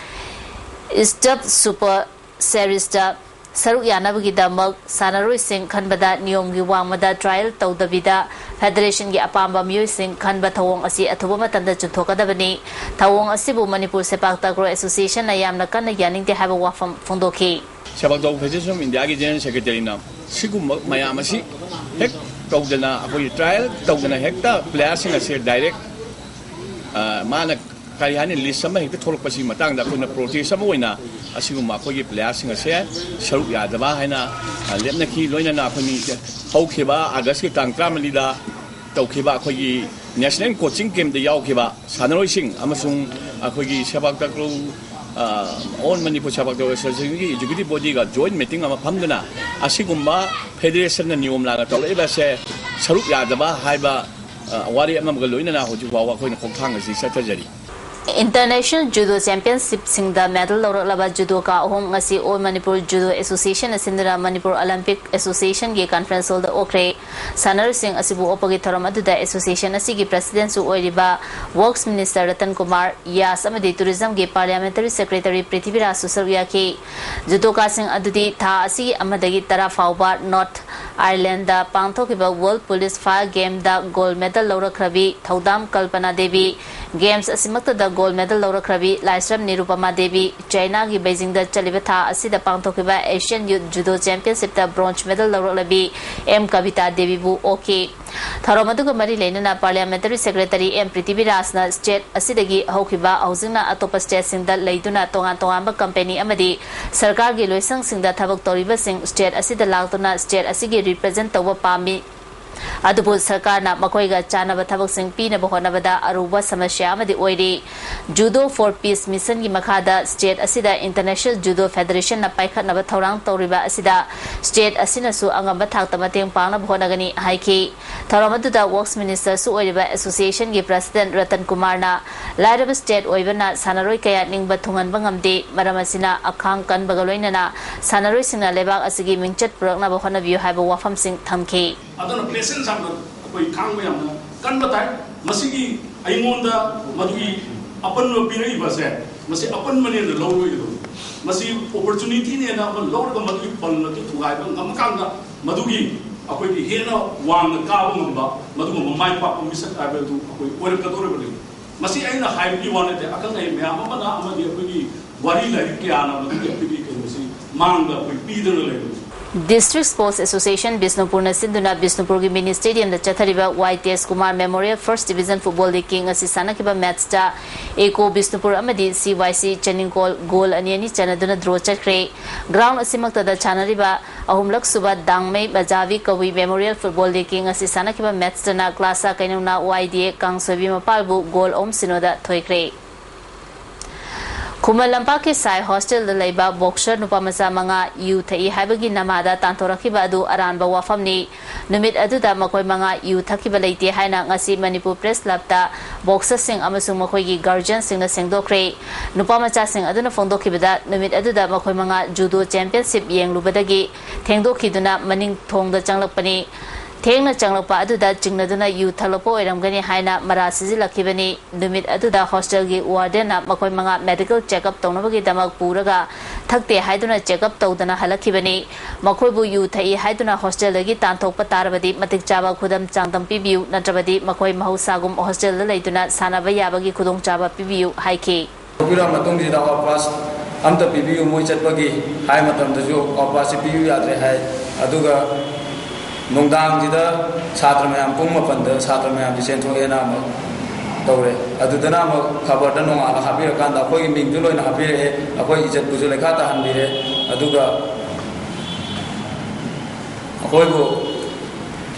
Staff Super Series-ꯇ ꯁꯔꯨꯛ ꯌꯥꯅꯕꯒꯤꯗꯃꯛ ꯁꯥꯟꯅꯔꯣꯏꯁꯤꯡ ꯈꯟꯕꯗ ꯅꯤꯌꯣꯝꯒꯤ ꯋꯥꯡꯃꯗ trial ꯇꯧꯗꯕꯤꯗ federation-ꯒꯤ ꯑꯄꯥꯝꯕ ꯃꯤꯑꯣꯏꯁꯤꯡ ꯈꯟꯕ ꯊꯧꯑꯣꯡ ꯑꯁꯤ ꯑꯊꯨꯕ ꯃꯇꯝꯗ ꯆꯨꯝꯊꯣꯛꯀꯗꯕꯅꯤ꯫ ꯊꯧꯑꯣꯡ ꯑꯁꯤꯕꯨ ꯃꯅꯤꯄꯨꯔ ꯁꯦꯄꯥꯛ ꯇꯥꯀ꯭ꯔꯣ Association-ꯅ ꯌꯥꯝꯅ ꯀꯟꯅ ꯌꯥꯅꯤꯡꯗꯦ ꯍꯥꯏꯕ ꯋꯥꯐꯝ ꯐꯣꯡꯗꯣꯛꯈꯤ꯫ ꯁꯦꯄꯥꯛ ꯇꯥꯀ꯭ꯔꯣ Federation of India-ꯒꯤ General Secretary-ꯅ ꯁꯤꯒꯨꯝꯕ ꯃꯌꯥꯝ ꯑꯁꯤ ꯍꯦꯛ ꯇꯧꯗꯅ, ꯑꯩꯈꯣꯏꯒꯤ trial ꯇꯧꯗꯅ ꯍꯦꯛꯇ player-ꯁꯤꯡ ꯑꯁꯦ direct, ꯑ, ꯃꯥꯅ ꯀꯔꯤ ꯍꯥꯏꯅꯤ, list ꯑꯃ ꯍꯦꯛꯇ ꯊꯣꯛꯂꯛꯄꯁꯤꯒꯤ ꯃꯇꯥꯡꯗ ꯑꯩꯈꯣꯏꯅ protest ꯑꯃ ꯑꯣꯏꯅ ꯑꯁꯤꯒꯨꯝꯕ ꯑꯩꯈꯣꯏꯒꯤ player-ꯁꯤꯡ ꯑꯁꯦ ꯁꯔꯨꯛ ꯌꯥꯗꯕ ꯍꯥꯏꯅ, ꯑ, ꯂꯦꯞꯅꯈꯤ꯫ ꯂꯣꯏꯅꯅ ꯑꯩꯈꯣꯏ ꯃꯤ ꯍꯧꯈꯤꯕ August-ꯀꯤ ꯇꯥꯡ ꯇꯔꯥꯃꯔꯤꯗ ꯇꯧꯈꯤꯕ ꯑꯩꯈꯣꯏꯒꯤ National Coaching Camp-ꯇ ꯌꯥꯎꯈꯤꯕ ꯁꯥꯟꯅꯔꯣꯏꯁꯤꯡ ꯑꯃꯁꯨꯡ ꯑꯩꯈꯣꯏꯒꯤ ꯁꯦꯄꯥꯛ ꯇꯥꯀ꯭ꯔꯣ, ꯑ, All Manipur ꯁꯦꯄꯥꯛ takraw Association-ꯒꯤ executive body-ꯒ joint meeting ꯑꯃ ꯐꯝꯗꯨꯅ ꯑꯁꯤꯒꯨꯝꯕ federation-ꯅ ꯅꯤꯌꯣꯝ ꯂꯥꯟꯅ ꯇꯧꯔꯛꯏꯕ ꯑꯁꯦ ꯁꯔꯨꯛ ꯌꯥꯗꯕ ꯍꯥꯏꯕ, ꯑ, ꯋꯥꯔꯦꯞ ꯑꯃꯒ ꯂꯣꯏꯅꯅ ꯍꯧꯖꯤꯛ ꯐꯥꯎꯕ ꯑꯩꯈꯣꯏꯅ ꯈꯣꯡꯊꯥꯡ ꯑꯁꯤ ꯆꯠꯊꯖꯔꯤ꯫ International Judo Championship ꯁꯤꯡꯗ medal ꯂꯧꯔꯛꯂꯕ judoka ꯑꯍꯨꯝ ꯉꯁꯤ All Manipur Judo Association ꯅ ꯁꯤꯟꯗꯨꯅ Manipur Olympic Association ꯒꯤ conference hall ꯗ ꯑꯣꯛꯈ꯭ꯔꯦ꯫ ꯁꯥꯟꯅꯔꯣꯏꯁꯤꯡ ꯑꯁꯤꯕꯨ ꯑꯣꯛꯄꯒꯤ ꯊꯧꯔꯝ ꯑꯗꯨꯗ association ꯑꯁꯤꯒꯤ president ꯁꯨ ꯑꯣꯏꯔꯤꯕ Works Minister ꯔꯇꯟ ꯀꯨꯃꯥꯔ ꯌꯥꯁ ꯑꯃꯗꯤ Tourism ꯒꯤ Parliamentary Secretary ꯄ꯭ꯔꯤꯊꯤꯕꯤꯔꯥꯖ ꯁꯨ ꯁꯔꯨꯛ ꯌꯥꯈꯤ꯫ Judoka ꯁꯤꯡ ꯑꯗꯨꯗꯤ ꯊꯥ ꯑꯁꯤꯒꯤ ꯑꯃꯗꯒꯤ ꯇꯔꯥ ꯐꯥꯎꯕ North Ireland ꯗ ꯄꯥꯡꯊꯣꯛꯈꯤꯕ World Police Fire Game ꯗ gold medal ꯂꯧꯔꯛꯈ꯭ꯔꯕꯤ ꯊꯧꯗꯥꯝ ꯀꯜꯄꯅꯥ ꯗꯦꯕꯤ, Games ꯑꯁꯤꯃꯛꯇꯗ gold medal ꯂꯧꯔꯛꯈ꯭ꯔꯕꯤ ꯂꯥꯏꯁ꯭ꯔꯝ ꯅꯤꯔꯨꯄꯃꯥ ꯗꯦꯕꯤ, ꯆꯥꯏꯅꯥꯒꯤ ꯕꯩꯖꯤꯡꯗ ꯆꯠꯂꯤꯕ ꯊꯥ ꯑꯁꯤꯗ ꯄꯥꯡꯊꯣꯛꯈꯤꯕ Asian Youth Judo Championship ꯇ bronze medal ꯂꯧꯔꯛꯂꯕꯤ ꯑꯦꯝ ꯀꯕꯤꯇꯥ ꯗꯦꯕꯤꯕꯨ ꯑꯣꯛꯈꯤ꯫ ꯊꯧꯔꯝ ꯑꯗꯨꯒ ꯃꯔꯤ ꯂꯩꯅꯅ Parliamentary Secretary ꯑꯦꯝ ꯄ꯭ꯔꯤꯊꯤꯕꯤꯔꯥꯖꯅ state ꯑꯁꯤꯗꯒꯤ ꯍꯧꯈꯤꯕ ꯍꯧꯖꯤꯛꯅ ꯑꯇꯣꯞꯄ state ꯁꯤꯡꯗ ꯂꯩꯗꯨꯅ ꯇꯣꯉꯥꯟ ꯇꯣꯉꯥꯟꯕ company ꯑꯃꯗꯤ ꯁꯔꯀꯥꯔꯒꯤ ꯂꯣꯏꯁꯪꯁꯤꯡꯗ ꯊꯕꯛ ꯇꯧꯔꯤꯕꯁꯤꯡ state ꯑꯁꯤꯗ ꯂꯥꯛꯇꯨꯅ state ꯑꯁꯤꯒꯤ represent ꯇꯧꯕ ꯄꯥꯝꯃꯤ꯫ ꯑꯗꯨꯕꯨ ꯁꯔꯀꯥꯔꯅ ꯃꯈꯣꯏꯒ ꯆꯥꯟꯅꯕ ꯊꯕꯛꯁꯤꯡ ꯄꯤꯅꯕ ꯍꯣꯠꯅꯕꯗ ꯑꯔꯨꯕ ꯁꯃꯁ꯭ꯌꯥ ꯑꯃꯗꯤ ꯑꯣꯏꯔꯤ꯫ Judo for Peace Mission ꯒꯤ ꯃꯈꯥꯗ state ꯑꯁꯤꯗ International Judo Federation ꯅ ꯄꯥꯏꯈꯠꯅꯕ ꯊꯧꯔꯥꯡ ꯇꯧꯔꯤꯕ ꯑꯁꯤꯗ state ꯑꯁꯤꯅꯁꯨ ꯑꯉꯝꯕ ꯊꯥꯛꯇ ꯃꯇꯦꯡ ꯄꯥꯡꯅꯕ ꯍꯣꯠꯅꯒꯅꯤ ꯍꯥꯏꯈꯤ꯫ ꯊꯧꯔꯝ ꯑꯗꯨꯗ Works Minister ꯁꯨ ꯑꯣꯏꯔꯤꯕ association ꯒꯤ president ꯔꯇꯟ ꯀꯨꯃꯥꯔꯅ ꯂꯥꯏꯔꯕ state ꯑꯣꯏꯕꯅ ꯁꯥꯟꯅꯔꯣꯏ ꯀꯌꯥ ꯅꯤꯡꯕ ꯊꯨꯡꯍꯟꯕ ꯉꯝꯗꯦ, ꯃꯔꯝ ꯑꯁꯤꯅ ꯑꯈꯥꯡ ꯀꯟꯕꯒ ꯂꯣꯏꯅꯅ ꯁꯥꯟꯅꯔꯣꯏꯁꯤꯡꯅ ꯂꯩꯕꯥꯛ ꯑꯁꯤꯒꯤ ꯃꯤꯡꯆꯠ ꯄꯨꯔꯛꯅꯕ ꯍꯣꯠꯅꯕꯤꯌꯨ ꯍꯥꯏꯕ ꯋꯥꯐꯝꯁꯤꯡ ꯊꯝꯈꯤ꯫ ꯑꯗꯨꯅ patience ꯌꯥꯝꯅ ꯑꯩꯈꯣꯏ ꯈꯥꯡꯕ ꯌꯥꯝꯅ ꯀꯟꯕ ꯇꯥꯏ꯫ ꯃꯁꯤꯒꯤ ꯑꯩꯉꯣꯟꯗ ꯃꯗꯨꯒꯤ ꯑꯄꯟꯕ ꯄꯤꯔꯛꯏꯕꯁꯦ, ꯃꯁꯤ ꯑꯄꯟꯕꯅꯦꯅ ꯂꯧꯔꯣꯏꯗꯕꯅꯤ꯫ ꯃꯁꯤ opportunity ꯅꯦꯅ ꯑꯃ ꯂꯧꯔꯒ ꯃꯗꯨꯒꯤ ꯄꯜ ꯑꯗꯨ ꯊꯨꯒꯥꯏꯕ ꯉꯝꯃꯀꯥꯟꯗ ꯃꯗꯨꯒꯤ ꯑꯩꯈꯣꯏꯒꯤ ꯍꯦꯟꯅ ꯋꯥꯡꯅ ꯀꯥꯕ ꯉꯝꯕ, ꯃꯗꯨꯒꯨꯝꯕ ꯃꯥꯏ ꯄꯥꯛꯄ ꯃꯤꯁꯛ ꯍꯥꯏꯕ ꯑꯗꯨ ꯑꯩꯈꯣꯏ ꯑꯣꯏꯔꯛꯀꯗꯧꯔꯤꯕꯅꯤ꯫ ꯃꯁꯤ ꯑꯩꯅ ꯍꯥꯏꯕꯒꯤ ꯋꯥ ꯅꯠꯇꯦ, ꯑꯈꯪ ꯑꯍꯩ ꯃꯌꯥꯝ ꯑꯃꯅ ꯑꯃꯗꯤ ꯑꯩꯈꯣꯏꯒꯤ ꯋꯥꯔꯤ ꯂꯥꯏꯔꯤꯛ ꯀꯌꯥꯅ ꯃꯗꯨꯒꯤ ꯑꯩꯈꯣꯏꯒꯤ ꯀꯩꯅꯣꯁꯤ ꯃꯥꯡꯗ ꯑꯩꯈꯣꯏ ꯄꯤꯗꯨꯅ ꯂꯩꯕꯅꯤ꯫ District Sports Association ꯕꯤꯁꯅꯨꯄꯨꯔꯅ ꯁꯤꯟꯗꯨꯅ ꯕꯤꯁꯅꯨꯄꯨꯔꯒꯤ mini stadium ꯗ ꯆꯠꯊꯔꯤꯕ ꯋꯥꯏ ꯇꯦꯖ Kumar Memorial First Division Football League ꯀꯤ ꯉꯁꯤ ꯁꯥꯟꯅꯈꯤꯕ match ꯇ ꯏꯀꯣ ꯕꯤꯁꯅꯨꯄꯨꯔ ꯑꯃꯗꯤ ꯁꯤ ꯋꯥꯏ ꯁꯤ ꯆꯅꯤꯡꯀꯣꯜ goal ꯑꯅꯤ ꯑꯅꯤ ꯆꯟꯅꯗꯨꯅ draw ꯆꯠꯈ꯭ꯔꯦ꯫ Ground ꯑꯁꯤꯃꯛꯇꯗ ꯁꯥꯟꯅꯔꯤꯕ ꯑꯍꯨꯝꯂꯛ ꯁꯨꯕ ꯗꯥꯡꯃꯩ ꯃꯖꯥꯕꯤ ꯀꯧꯏ Memorial Football League ꯀꯤ ꯉꯁꯤ ꯁꯥꯟꯅꯈꯤꯕ match ꯇꯅ ꯀ꯭ꯂꯥꯁꯥ ꯀꯩꯅꯧꯅ ꯋꯥꯏ ꯗꯤ ꯑꯦ ꯀꯥꯡꯁꯣꯏꯕꯤ ꯃꯄꯥꯜꯕꯨ goal ꯑꯍꯨꯝ ꯁꯤꯅꯣꯗ ꯊꯣꯏꯈ꯭ꯔꯦ꯫ ꯈꯨꯃꯟ ꯂꯝꯄꯥꯛꯀꯤ ꯁꯥꯏ ꯍꯣꯁꯇꯦꯜꯗ ꯂꯩꯕ ꯕꯣꯛꯁꯔ ꯅꯨꯄꯥ ꯃꯆꯥ ꯃꯉꯥ ꯌꯨ ꯊꯛꯏ ꯍꯥꯏꯕꯒꯤ ꯅꯃꯥꯗ ꯇꯥꯟꯊꯣꯔꯛꯈꯤꯕ ꯑꯗꯨ ꯑꯔꯥꯟꯕ ꯋꯥꯐꯝꯅꯤ꯫ ꯅꯨꯃꯤꯠ ꯑꯗꯨꯗ ꯃꯈꯣꯏ ꯃꯉꯥ ꯌꯨ ꯊꯛꯈꯤꯕ ꯂꯩꯇꯦ ꯍꯥꯏꯅ ꯉꯁꯤ ꯃꯅꯤꯄꯨꯔ ꯄ꯭ꯔꯦꯁ ꯀ꯭ꯂꯕꯇ ꯕꯣꯛꯁꯔꯁꯤꯡ ꯑꯃꯁꯨꯡ ꯃꯈꯣꯏꯒꯤ ꯒꯥꯔꯖꯤꯌꯟꯁꯤꯡꯅ ꯁꯦꯡꯗꯣꯛꯈ꯭ꯔꯦ꯫ ꯅꯨꯄꯥ ꯃꯆꯥꯁꯤꯡ ꯑꯗꯨꯅ ꯐꯣꯡꯗꯣꯛꯈꯤꯕꯗ, ꯅꯨꯃꯤꯠ ꯑꯗꯨꯗ ꯃꯈꯣꯏ ꯃꯉꯥ ꯖꯨꯗꯣ ꯆꯦꯝꯄꯤꯌꯟꯁꯤꯞ ꯌꯦꯡꯂꯨꯕꯗꯒꯤ ꯊꯦꯡꯗꯣꯛꯈꯤꯗꯨꯅ ꯃꯅꯤꯡ ꯊꯣꯡꯗ ꯆꯪꯂꯛꯄꯅꯤ꯫ ꯊꯦꯡꯅ ꯆꯪꯂꯛꯄ ꯑꯗꯨꯗ ꯆꯤꯡꯅꯗꯨꯅ ꯌꯨ ꯊꯛꯂꯛꯄ ꯑꯣꯏꯔꯝꯒꯅꯤ ꯍꯥꯏꯅ ꯃꯔꯥꯜ ꯁꯤꯖꯤꯜꯂꯛꯈꯤꯕꯅꯤ꯫ ꯅꯨꯃꯤꯠ ꯑꯗꯨꯗ ꯍꯣꯁꯇꯦꯜꯒꯤ ꯋꯥꯔꯗꯦꯟꯅ ꯃꯈꯣꯏ ꯃꯉꯥ ꯃꯦꯗꯤꯀꯦꯜ ꯆꯦꯛꯑꯞ ꯇꯧꯅꯕꯒꯤꯗꯃꯛ ꯄꯨꯔꯒ ꯊꯛꯇꯦ ꯍꯥꯏꯗꯨꯅ ꯆꯦꯛꯑꯞ ꯇꯧꯗꯅ ꯍꯜꯂꯛꯈꯤꯕꯅꯤ꯫ ꯃꯈꯣꯏꯕꯨ ꯌꯨ ꯊꯛꯏ ꯍꯥꯏꯗꯨꯅ ꯍꯣꯁꯇꯦꯜꯗꯒꯤ ꯇꯥꯟꯊꯣꯛꯄ ꯇꯥꯔꯕꯗꯤ ꯃꯇꯤꯛ ꯆꯥꯕ ꯈꯨꯗꯝ ꯆꯥꯡꯗꯝ ꯄꯤꯕꯤꯌꯨ, ꯅꯠꯇ꯭ꯔꯕꯗꯤ ꯃꯈꯣꯏ ꯃꯍꯧꯁꯥꯒꯨꯝ ꯍꯣꯁꯇꯦꯜꯗ ꯂꯩꯗꯨꯅ ꯁꯥꯟꯅꯕ ꯌꯥꯕꯒꯤ ꯈꯨꯗꯣꯡꯆꯥꯕ ꯄꯤꯕꯤꯌꯨ ꯍꯥꯏꯈꯤ꯫ ꯊꯣꯛꯄꯤꯔꯕ ꯃꯇꯨꯡꯁꯤꯗ ꯑꯋꯥꯄꯥꯁ ꯑꯝꯇ ꯄꯤꯕꯤꯌꯨ, ꯃꯣꯏ ꯆꯠꯄꯒꯤ ꯍꯥꯏ ꯃꯇꯝꯗꯁꯨ ꯑꯋꯥꯄꯥꯁꯁꯤ ꯄꯤꯕꯤꯌꯨ ꯌꯥꯗ꯭ꯔꯦ ꯍꯥꯏ꯫ ꯑꯗꯨꯒ ꯅꯨꯡꯗꯥꯡꯁꯤꯗ ꯁꯥꯇ꯭ꯔ ꯃꯌꯥꯝ ꯄꯨꯡ ꯃꯥꯄꯟꯗ ꯁꯥꯇ꯭ꯔ ꯃꯌꯥꯝꯁꯤ ꯆꯦꯟꯊꯣꯛꯑꯦꯅ ꯑꯃꯨꯛ ꯇꯧꯔꯦ꯫ ꯑꯗꯨꯗꯅ ꯑꯃꯨꯛ ꯈꯕꯔꯗ ꯅꯣꯡꯉꯥꯜꯂ ꯍꯥꯞꯄꯤꯔꯀꯥꯟꯗ ꯑꯩꯈꯣꯏꯒꯤ ꯃꯤꯡꯁꯨ ꯂꯣꯏꯅ ꯍꯥꯞꯄꯤꯔꯛꯑꯦ, ꯑꯩꯈꯣꯏ ꯏꯖꯠꯄꯨꯁꯨ ꯂꯩꯈꯥ ꯇꯥꯍꯟꯕꯤꯔꯦ꯫ ꯑꯗꯨꯒ ꯑꯩꯈꯣꯏꯕꯨ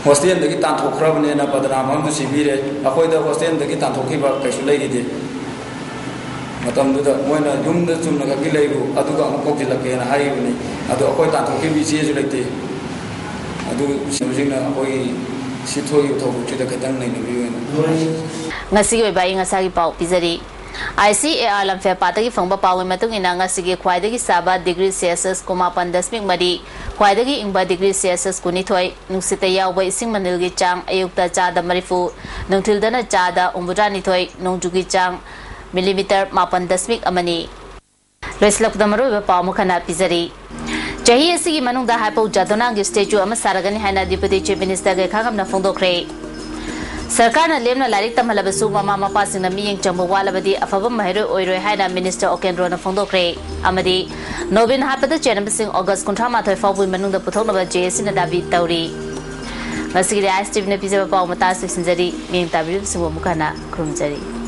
ꯍꯣꯁꯇꯦꯜꯗꯒꯤ ꯇꯥꯟꯊꯣꯛꯈ꯭ꯔꯕꯅꯦꯅ ꯕꯗꯅꯥꯝ ꯑꯃꯁꯨ ꯁꯤꯕꯤꯔꯦ꯫ ꯑꯩꯈꯣꯏꯗ ꯍꯣꯁꯇꯦꯜꯗꯒꯤ ꯇꯥꯟꯊꯣꯛꯈꯤꯕ ꯀꯩꯁꯨ ꯂꯩꯈꯤꯗꯦ꯫ ꯃꯇꯝꯗꯨꯗ ꯃꯣꯏꯅ ꯌꯨꯝꯗ ꯆꯨꯝꯅ ꯈꯛꯀꯤ ꯂꯩꯔꯨ, ꯑꯗꯨꯒ ꯑꯃꯨꯛ ꯀꯧꯁꯤꯜꯂꯛꯀꯦꯅ ꯍꯥꯏꯔꯤꯕꯅꯤ꯫ ꯑꯗꯣ ꯑꯩꯈꯣꯏ ꯇꯥꯟꯊꯣꯛꯈꯤꯕ ꯏꯆꯦꯁꯨ ꯂꯩꯇꯦ꯫ ꯑꯗꯨ ꯁꯤꯡꯅ ꯑꯩꯈꯣꯏꯒꯤ ꯁꯤ ꯊꯣꯛꯏꯕ ꯊꯧꯗꯣꯛꯁꯤꯗ ꯈꯤꯇꯪ ꯅꯩꯅꯕꯤꯌꯨ ꯍꯥꯏꯅ꯫ ꯉꯁꯤꯒꯤ ꯑꯣꯏꯕ ꯑꯏꯪ ꯑꯁꯥꯒꯤ ꯄꯥꯎ ꯄꯤꯖꯔꯤ꯫ ꯑꯥꯏ ꯁꯤ ꯑꯦ ꯑꯥꯔ ꯂꯝꯐꯦꯜꯄꯥꯠꯇꯒꯤ ꯐꯪꯕ ꯄꯥꯎꯒꯤ ꯃꯇꯨꯡ ꯏꯟꯅ, ꯉꯁꯤꯒꯤ ꯈ꯭ꯋꯥꯏꯗꯒꯤ ꯁꯥꯕ ꯗꯤꯒ꯭ꯔꯤ ꯁꯦꯜꯁꯤꯌꯁ ꯀꯨꯟꯃꯥꯄꯟ ꯗꯁꯃꯤꯛ ꯃꯔꯤ, ꯈ꯭ꯋꯥꯏꯗꯒꯤ ꯏꯪꯕ ꯗꯤꯒ꯭ꯔꯤ ꯁꯦꯜꯁꯤꯌꯁ ꯀꯨꯟꯅꯤꯊꯣꯏ, ꯅꯨꯡꯁꯤꯠꯇ ꯌꯥꯎꯕ ꯏꯁꯤꯡ ꯃꯅꯤꯜꯒꯤ ꯆꯥꯡ ꯑꯌꯨꯛꯇ ꯆꯥꯗ ꯃꯔꯤꯐꯨ, ꯅꯨꯡꯊꯤꯜꯗꯅ ꯆꯥꯗ ꯍꯨꯝꯐꯨꯇꯔꯥꯅꯤꯊꯣꯏ, ꯅꯣꯡꯖꯨꯒꯤ ꯆꯥꯡ ꯃꯤꯂꯤꯃꯤꯇꯔ ꯃꯥꯄꯟ ꯗꯁꯃꯤꯛ ꯑꯃꯅꯤ꯫ ꯂꯣꯏꯁꯤꯜꯂꯛꯄꯗ ꯃꯔꯨꯑꯣꯏꯕ ꯄꯥꯎ ꯑꯃꯈꯛ ꯄꯤꯖꯔꯤ꯫ ꯆꯍꯤ ꯑꯁꯤꯒꯤ ꯃꯅꯨꯡꯗ ꯍꯥꯏꯄꯧ ꯖꯥꯗꯣꯅꯥꯡꯒꯤ ꯁ꯭ꯇꯦꯆꯨ ꯑꯃ ꯁꯥꯔꯒꯅꯤ ꯍꯥꯏꯅ ꯗꯤꯄꯨꯇꯤ ꯆꯤꯐ ꯃꯤꯅꯤꯁꯇꯔ ꯒꯦꯈꯥꯉꯝꯅ ꯐꯣꯡꯗꯣꯛꯈ꯭ꯔꯦ꯫ ꯁꯔꯀꯥꯔꯅ ꯂꯦꯝꯅ ꯂꯥꯏꯔꯤꯛ ꯇꯝꯍꯜꯂꯕꯁꯨ ꯃꯃꯥ ꯃꯄꯥꯁꯤꯡꯅ ꯃꯤꯠꯌꯦꯡ ꯆꯪꯕ ꯋꯥꯠꯂꯕꯗꯤ ꯑꯐꯕ ꯃꯍꯩꯔꯣꯏ ꯑꯣꯏꯔꯣꯏ ꯍꯥꯏꯅ ꯃꯤꯅꯤꯁꯇꯔ ꯑꯣꯀꯦꯟꯗ꯭ꯔꯣꯅ ꯐꯣꯡꯗꯣꯛꯈ꯭ꯔꯦ꯫ ꯑꯃꯗꯤ ꯅꯣꯕꯤꯟ ꯍꯥꯠꯄꯗ ꯆꯦꯟꯅꯕꯁꯤꯡ ꯑꯣꯒꯁ ꯀꯨꯟꯊ꯭ꯔꯥ ꯃꯥꯊꯣꯏ ꯐꯥꯎꯕꯒꯤ ꯃꯅꯨꯡꯗ ꯄꯨꯊꯣꯛꯅꯕ ꯖꯦ ꯑꯦ ꯁꯤꯅ ꯗꯥꯕꯤ ꯇꯧꯔꯤ꯫ ꯉꯁꯤꯒꯤꯗꯤ ꯑꯥꯏ ꯑꯦꯁ ꯇꯤ ꯚꯤꯅ ꯄꯤꯖꯕ ꯄꯥꯎ ꯃꯇꯥꯡ ꯑꯁꯤꯗ ꯂꯣꯏꯁꯤꯟꯖꯔꯤ꯫ ꯃꯤꯠꯌꯦꯡ ꯇꯥꯕꯤꯔꯤꯕꯁꯤꯡꯕꯨ ꯑꯃꯨꯛ ꯍꯟꯅ ꯈꯨꯔꯨꯝꯖꯔꯤ꯫